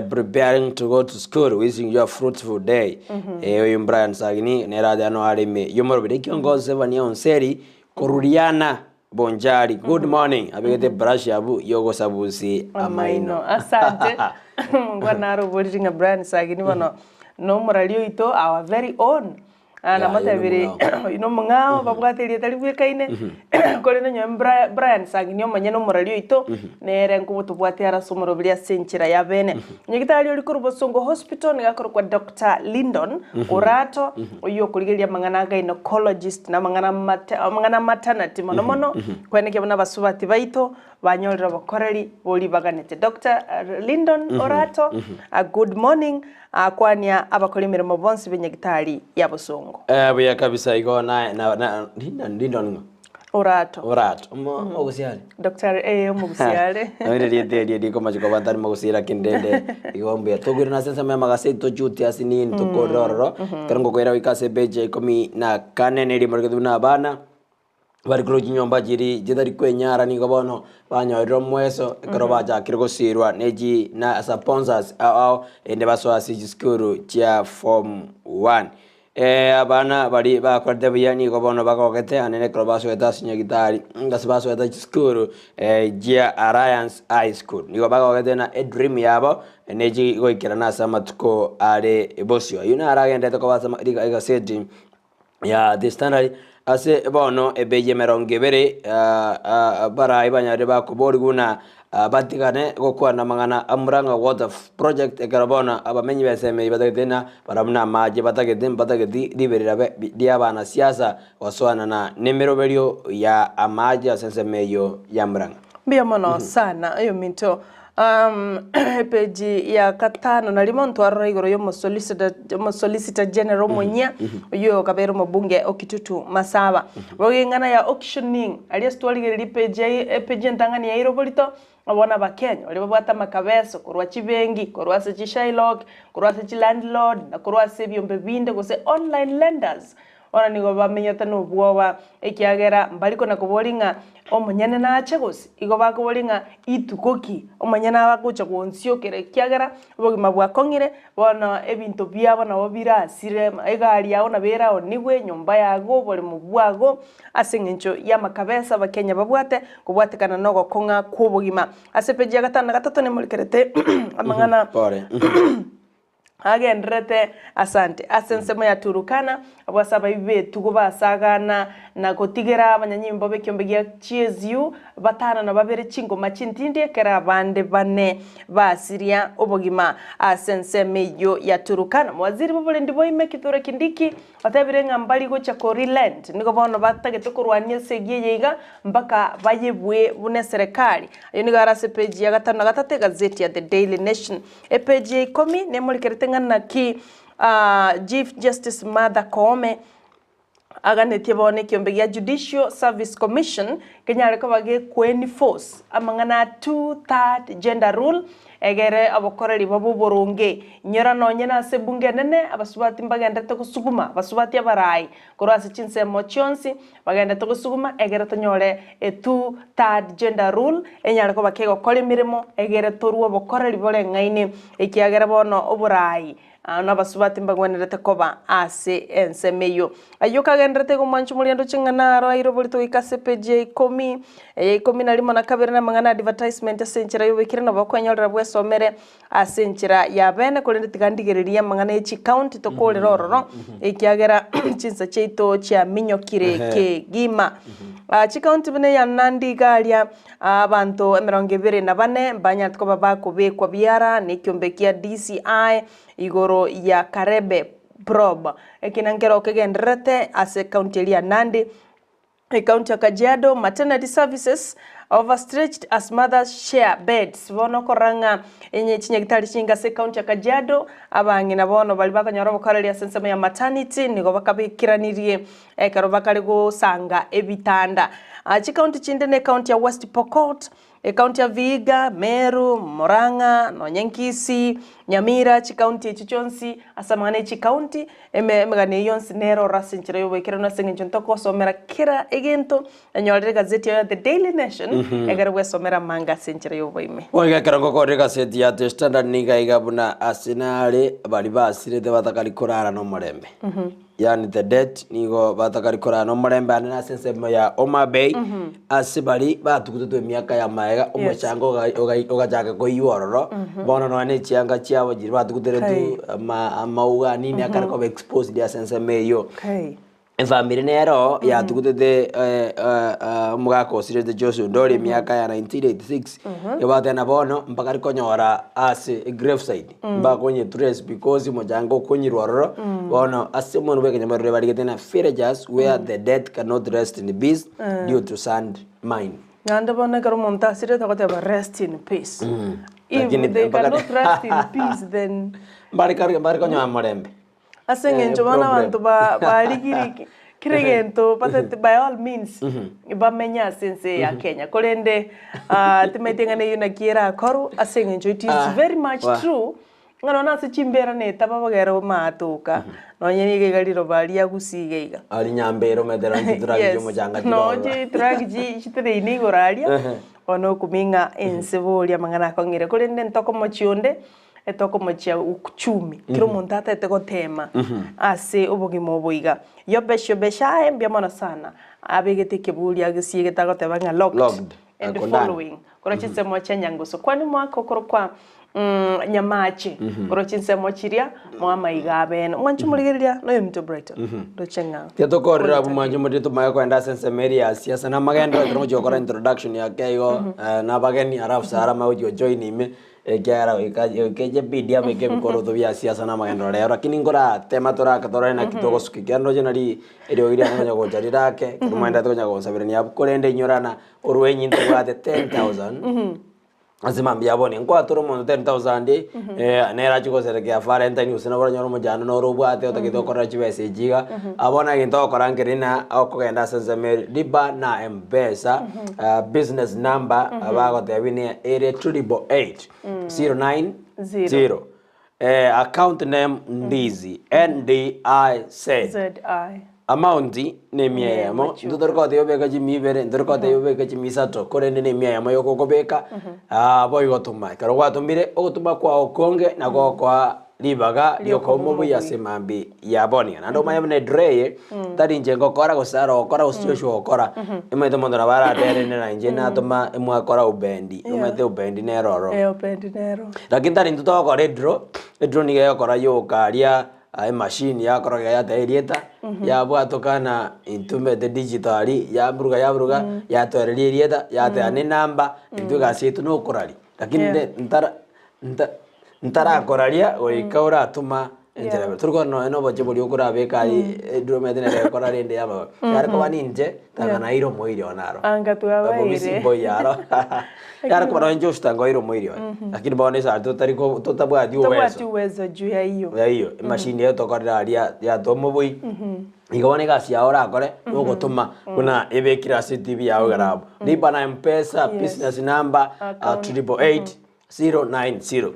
preparing to go to school. Wishing you a fruitful day. Eh, oyo Brian Sagini nera ano arime. Yomorobire kiongozi Sevania Onseri Koruriana Bonjari. Good morning. Abegete brush yabu yogosabusi amaino. Amaino. Asante. Mungu anaroborire ng'a Brian Sagini bono nomorari oito our very own. Ah, Yeah, namotebire oyo nomong'ao. oyo nomong'ao babwate erieta ribwekaine korende onye Bra- Brian Sagini omonyene omorari oito nere nkobotobwate are ase omoroberi ase enchera ya bene. Nyagitari oria korwa Bosongo Hospital nigo akorokwa Doctor Lindon Orato oyio okorigereria amang'ana a gynecologist na amang'ana amate amang'ana a maternity mono mono kwenekio buna abasubati baito banyorire obokoreri boria baganete. Doctor Lindon Orato good morning. Akwania abakora emeremo bonsi b'enyagitari ya bosongo. Eh, buya kabisa igo na na na Lindon Lindon ng'o? Orato. Orato. Omo omogusiare. Doctor eh omogusiare. Oire rieta erio rikomachi koba ntari mogusii lakini rende igo mbuya. Tokoirana ase ensemo y'amagaseti tochutie ase nini tokorere ororo, ekero ngokoira goika ase epeji ya ikomi na kane na erimo rigetwe buna abana. Bari korwa chinyomba chiria chitari kwenyara nigo bono banyorire omweso ekero bachakire gosirwa ne chi na sponsors ao ao erinde basoe ase chisukuru chia form one. Abana baria bakorete buya nigo bono bagogete naende ekero basoete ase nyagitari gose basoete chisukuru chia Alliance High School. Nigo bagogete na edream yabo nechi goikerana ase amatuko are bosio. Ayio naro agenderete koba ase egaseti ya The Standard ase bono ebei emerongo ebere abarai banyarire bakoborigwa buna batigane gokwana amang'ana a Murang'a Water Project ekero bono abamenyi b'ensemo eyio batagete ng'a barabwo namache batagete mbatageti riberera ria abanasiasa gosoanana nemeroberio ya amache ase ensemo eyio ya Murang'a. Mbuya mono sana oyominto. Epeji ya gatano na rimo ntwarora igoro y'omosolicitor omosolicitor general omonyia oyio okabeire omobunge o Kitutu Masaba. Boigo eng'ana ya auctioning aria ase twarigereria epeji ya epeji entang'ani yaire oborito, abwo nabakenya baria babwate amakabeso korwa chibenki, korwa ase chi shylock, korwa ase chilandlord, na korwa ase ebiombe binde gose online lenders. Bono nigo bamenyete nobwoba, ekiagera mbari kona-koboria ng'a omonyene nache gose, igo bakoboria ng'a ituko ki omonyene agocha gonsiokera, ekiagera obogima bwakong'ire, bono ebinto biabo nabo birasire, egari yao nabo eraonigwe, enyomba yago, oboremo bwago, ase eng'encho y'amakabesa abakenya babwate, kobwatekana na ogokong'a kw'obogima. Ase epeji ya gatano na gatato nemorikerete amang'ana Pore. Agendererete, Asante. Ase ensemo ya Turukana, abwo ase abaibi b'etugo basagana na gotigera abanyanyimbo b'ekiombe gia GSU batano na babere chingoma chintindi ekero abande bane basiria obogima ase ensemo eyio ya Turukana. Mowaziri bw'oborendi bwa ime Kithure Kindiki Otebire ng'a mbari gochia ko relent, nigo bono batagete korwania esegi eye iga mpaka bayebue buna eserekari. Ayio nigo are ase epeji ya gatano na gatato egazeti ya The Daily Nation. Epeji ya ikomi nemorikerete ng'a naki Chief Justice Martha Koome aganetie bono ekiombe gia Judicial Service Commission kenyare koba gekoenforce amang'ana a two third gender rule Egere obokoreri bobe oboronge. Inyora nonye nase ebunge enene abasubati mbagenderete gosuguma, abasubati abarai korwa ase chinsemo chionsi bagenderete gosuguma egere tonyore a two third gender rule enyare koba kegokora emeremo egere torwe obokoreri boreng'aine ekiagera bono oborai Aa nabasubati mbagwenerete koba ase ensemo eyio. Ayio kagenderete igo mwanche omoriendo ching'ana aro aire oborito goika ase epeji ya ikomi, eya ikomi na rimo na kabere namang'ana advertisement ase enchera y'obokire nabo okwenyorera bwesomere ase enchera ya bene korende tiga ndigererie amang'ana ye chicounty tokorera ororo ekiagera chinsa chiaito chiaminyokire kegima. Chicounty buna eya Nandi iga aria Abanto emerongo ebere na bane mbanyarete koba bakobekwa biara nekiombe kia DCI igoro ya Karebe Probe. Ekina nkero kegendererete ase ekaunti eria ya Nandi, ekaunti ya Kajiado, maternity services overstretched as mothers share beds. Bono okorora ng'a enye chinyagitari chinga ase ekaunti ya Kajiado, abang'ina bono baria bakonyora obokoreri ase ensemo ya maternity nigo bakabekeranirie Ekero bakare gosanga ebitanda. Chikaunti chinde ne ekaunti ya West Pokot, ekaunti ya Vihiga, Meru, Murang'a, nonye Kisii, Nyamira, chikaunti echio chionsi ase amang'ana e chikaunti, eme emegano eyio yonsi nere ororo ase enchera y'oboikeranu ase eng'encho ntogosomera kera egento, enyorere egazeti yaye ya The Daily Nation, egere bwesomere amange ase enchera y'oboime. Boigo ekero ngokora egaseti ya The Standard niga iga buna ase nare baria basirete batakari korara nomorembe. Yaani the dead nigo batakari korara nomorembe ande nase ensemo ya Homa Bay ase bari batugutetwe emiaka ya maega omochango oga- oga- ogachaka koiywa ororo bono nonya na echianga chiabo chiria batuguteretwe ama amauga nini akare koba exposed ase ensemo eyio. Efamiri nero yatugutete omogaka osirete Joshua Ondori emiaka ya 1986 ebateba na bono mpaka konyora ase egraveside mbakonye trace because omochango okonyirwa ororo bono ase omonwe bwa ekenyamorero barigete na villagers where the dead cannot rest in peace due to sand mine. Naende bono ekero omonto asirete agoteba rest in peace. If Lakini they mpaka cannot rest in peace then mbare kare mbare konyora morembe. Ase eng'encho bono abanto ba barigiri ki kera egento batagete by all means bamenye ase ense eye ya Kenya. Korende timaeti eng'ana eyio naki erakorwe ase eng'encho it is very much true ng'a nonya ase chimbera netaba bogere omatoka nonye niga iga riroba ria Gusii iga iga. Aria Nyambera omanyete nonye chituragi Yes, chiomochanga nonye chirorora. chituragi chi chitereine igoro aria, bono okumia ng'a ense boria amang'ana akong'ire. Korende ntokomochia onde. Etokomochia uchumi, kera omonto atagete goteema ase obogima obo iga. Yobesh Yobesh aye mbuya mono sana, abegete ekeburi agesiegete agoteba ng'a locked Locked, and akondani. following korwa chinsemo chia Nyangusu. Kwani omwaka okorokwa Nyamache korwa chinsemo chiria moamaiga abene. Mwanche omorigereria noyominto Brighton, ndoche ng'a Tiga tokorere abwo mwanche omoriri tomanye koenda ase ensemo eria ya siasa na amagenderero ekero ngochia gokora introduction yake igo na abageni alafu sara amanye gochia gojoin ime. Ekiagera goika goika echebidi abeke ebikoroto bia siasa na amagenderero rero, lakini nkoratema torake torore naki togosuka ekiagera ndoche nari eriogi riane konya gocha rirake, ekero moenderete konya gonsaberania abwo, korende inyora na orwenyi ntobwate 10,000 ase mambia abwo ninkwatora omonto 10,000 nere achie goserekea valentine gose nabo oranyore omochando noro obwate otagete gokorera chibesa echi iga, abwo bono egento ogokora nkeri na okogenda ase ensemo ere riba na Mpesa, business number bagotebia ne ere 888 090 account name Ndizi, N D I Z. Z I. Amount ne emia eyemo, intwe tori kotebia obeke chimia ibere, intwe tori kotebia obeke chimia isato, korende ne emia eyemo yoka okobeka, boigo toma. Ekero gwatomire, ogotoma kwao okonge nabo gokoa ribaga riokoba omobuya ase mambia ya bono iga. Naende omanye buna edraw eye, tari inche ngokora gose aro ogokora gose Joshua ogokora, omanyete omonto nabo aratere rende na inche natoma mwakora ubendi, omanyete ubendi nere ororo. Eh, ubendi nero. Lakini tari intwe togokora edraw, edraw nigo egokora yoka aria emachine yakora iga yateba erieta, yabwatoka na intwe omanyete digital aria, yaburuga yaburuga, yatoereria erieta, yateba na enamba, intwe egasi yaito na okoraria. Lakini Yeah. nde ntara nta ntarakoraria goika oratoma enchera Yeah. tori korora nonye na obochie boria okorabeka aria edraw omanyete nere ekora rende yaba yare koba ninche tanga naire omoiri one aro. Anga twabaire. Obobisi mboiyo aro. Yare koba nonye Joshua tanga oire omoiri oye. Lakini bono ase totari ko totabwati Tobwati uwezo. uwezo juu ya hiyo. Ya hiyo emachine eye tokorera aria yatoa omobui. Igo bono egasi yao orakore nogotoma buna ebekire ase etibi yao igoro abwo. Lipa na Mpesa, business number 888 090.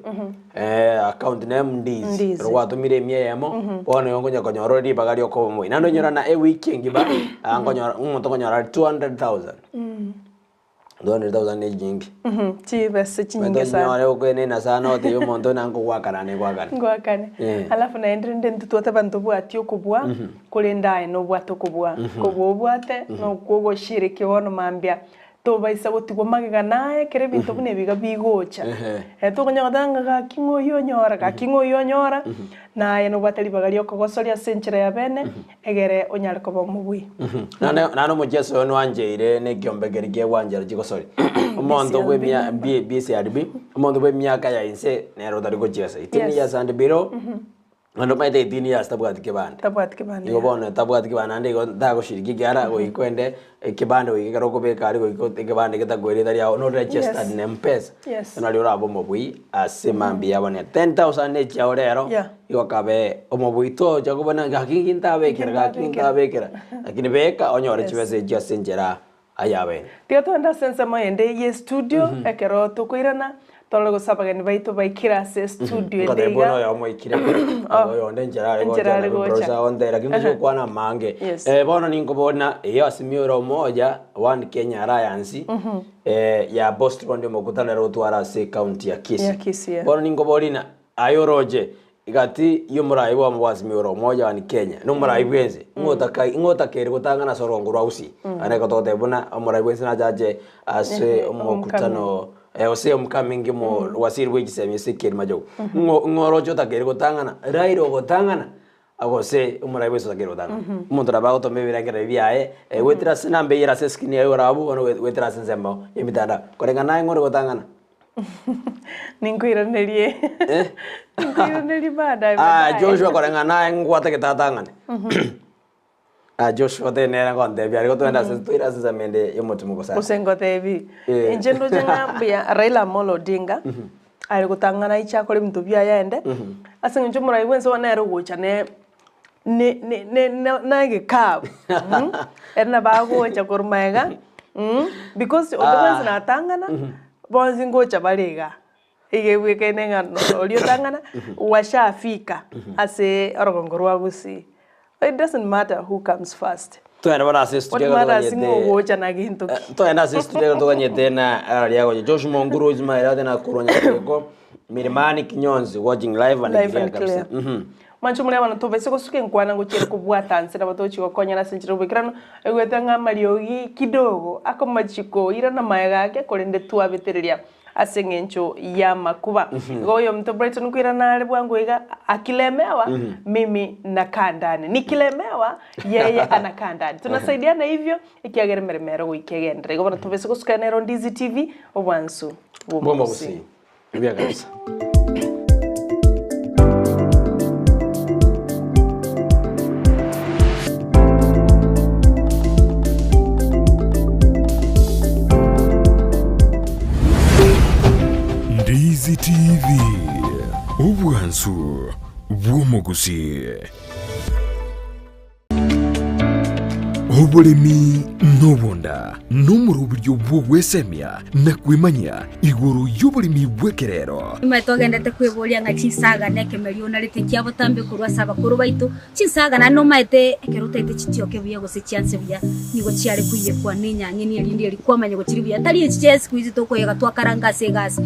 Account name Ndizi. Ndizi. Ekero gwatomire emia eyemo, bono igo nkonya konyora ore ribaga riokoba omoyia. Naende onyora na ewiki engima, nkonyora omonto okonyora are 200,000. 200,000 ne chinyingi. Chibesa chinyinge Omanyete sana. onyore okoenena sana otebie omonto ng'a nkogwakana negwakane. Ngwakane. Alafu naende rende intwe twateba ntobwati okobua, korende aye nobwate okobua. Kobua obwate, nokwo ogoshiriki bono mambia. Tobaisa gotigwa magega naye ekero ebinto buna ebi iga bigocha. Tokonyara goteba ng'a gaki ng'a oyio onyora, gaki ng'a oyio onyora, naye nobwate ribaga riokogosoria ase enchera ya bene, egere onyare koba omobui. Naende naende omocheso oyo nwancheire na ekiombe keria kegwanchera chigosori. Omonto bwa emia B BCRB, omonto bwa emiaka ya inse nere otari gochiesa. 18 Yes. years and below, Naende omanyete 18 years tabwati kebande. Tabwati kebande, Igo yeah. bono tabwati kebande naende igo tagoshiriki ekiagera goika oende ekebande goika ekero okobeka aria goika ekebande getakoe erieta riago no registered Yes. na mpesa. Yes. Nario orabe omobui ase mambia yabo ne 10,000 ne echiao rero, Yeah. igo okabe omobui tocha kobana gaki inki ntabekera gaki inki ntabekera, lakini beka onyore Yes. chibesa echio ase enchera ay'abene. Tiga togende ase ensemo ende y'estudio, ekero tokoirana, torore gose abageni baito baikire ase estudio ende Ngotebi iga. bono oyomo oikire, oyonde enchera are Enchera gocha are nabo gocha. browser onte, lakini tochi gokwana amange. Yes. Bono ninkobona eyo Azimio la Umoja One Kenya Alliance, ya Boston omokutano ere gotwara ase ecounty ya Kisii. Ya Kisii, yeah. Bono ninkoboria ng'a aye oroche Egati y'omorai bw'omo bw'Azimio la Umoja One Kenya na omorai bw'ense, ng'o otaka ng'o otakeire gotang'ana ase orongo rwa Gusii? Naende ekero togoteba buna omorai bw'ense nachache ase omokutano gose omokamingi omo waziri bwe chisemi ase Ekieni Machogu. Ng'o ng'o oroche otakeire gotang'ana? Raila ogotang'ana gose omorai bw'ense otakeire gotang'ana? Omonto nabo agotoma ebirengererio biaye goetera ase enamba eyio ere ase escreen yaye igoro abwo bono goetera ase ensemo y'emitandao. Koreng'ana naye ng'o ore gotang'ana? Ninkoiranerie. Ninkoiranerie baadaye Ah, baadaye. Joshua koreng'ana naye ngwatagete atang'ane. Ah, Joshua tari nere ngontebia ariko twende ase toire ase ensemo ende y'omotimo gose Gose ngotebi. Eh. Inche ndoche ng'a mbuya Raila Amolo Odinga are gotang'ana aiche akore ebinto biaye aende, ase eng'encho omorai bwensi bono nere ogocha ne ne ne ne na egekabu ere nabo agocha korwa magega because onde bwensi natang'ana, bonsi ngocha bare igaa. Iga ebwekaine ng'a oria otang'ana washafika ase orogongo rwa Gusii. It doesn't matter who comes first. Togende bono ase What estudio matters ng'a toganyete ogocha na gento ki. togende ase estudio toganyete na aria agocha Josh Monguru Ismail ate na korwa Nyakeko Milimani Kinyonzi watching live and Live clear and kabisa. clear. Mwanche more abana tobaise gosuka enkwana ngochiere kobwata nse nabo togochia gokonyana ase enchera y'oboikeranu, oigwete ng'a amariogi kidogo akomachia koirana magega ake korende twabetereria ase eng'encho y'amakuba. Igo oyominto Brighton nkoirana are bwango iga akilemewa mimi nakaa ndani nikilemewa yeye anakaa ndani tunasaidiana hivyo ekiagera emeremo ere goika egenderere. Igo bono tobaise gosuka nero Ndizi TV obwansu Bw'omogusii. bw'omogusii. Mbuya kabisa. Ndizi TV, obwansu bw'omogusii. Oboremi nobonda nomoroberio bw'ogwesemia na kwemanyia igoro y'oboremi bw'ekerero. Nimaete togendete kweboria ng'a chinsaga nekemerio onarete kia botambe korwa ase abakoro baito. Chinsaga naende nomaete ekero otaete chitioke buya gose chianse buya, nigo chiare koiyekwa nenyang'eni erinde eri kwamanya gochiri buya. Tari echi chia siku hizi tokoyega twakaranga ase egasi.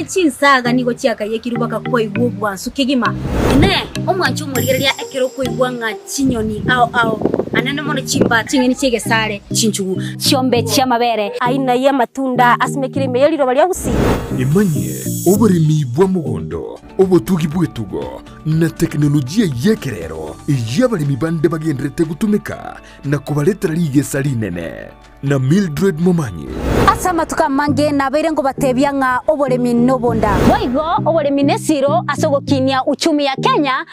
Chinsaga nigo chiakaiyekirwe mpaka kwaigwa obwansu kegima. Inee! Omwancha omorigereria ekero okoigwa ng'a chinyoni ao ao, anene mono chimba, ching'eni chi'egesare, chinchugu, chiombe chi'amabere. Aina y'amatunda asimekire ime ye riroba ria Gusii. Emanyie oboremi bwa mogondo, obotugi bw'etugo, na tekinolojia y'ekerero eyio abaremi bande bagendererete gotumeka na kobaretera rigesa rinene. Na Mildred Momanyi. Ase amatuko amange nabeire nkobatebia ng'a oboremi nobonda. Boigo oboremi nesiro ase ogokinia uchumi ya Kenya.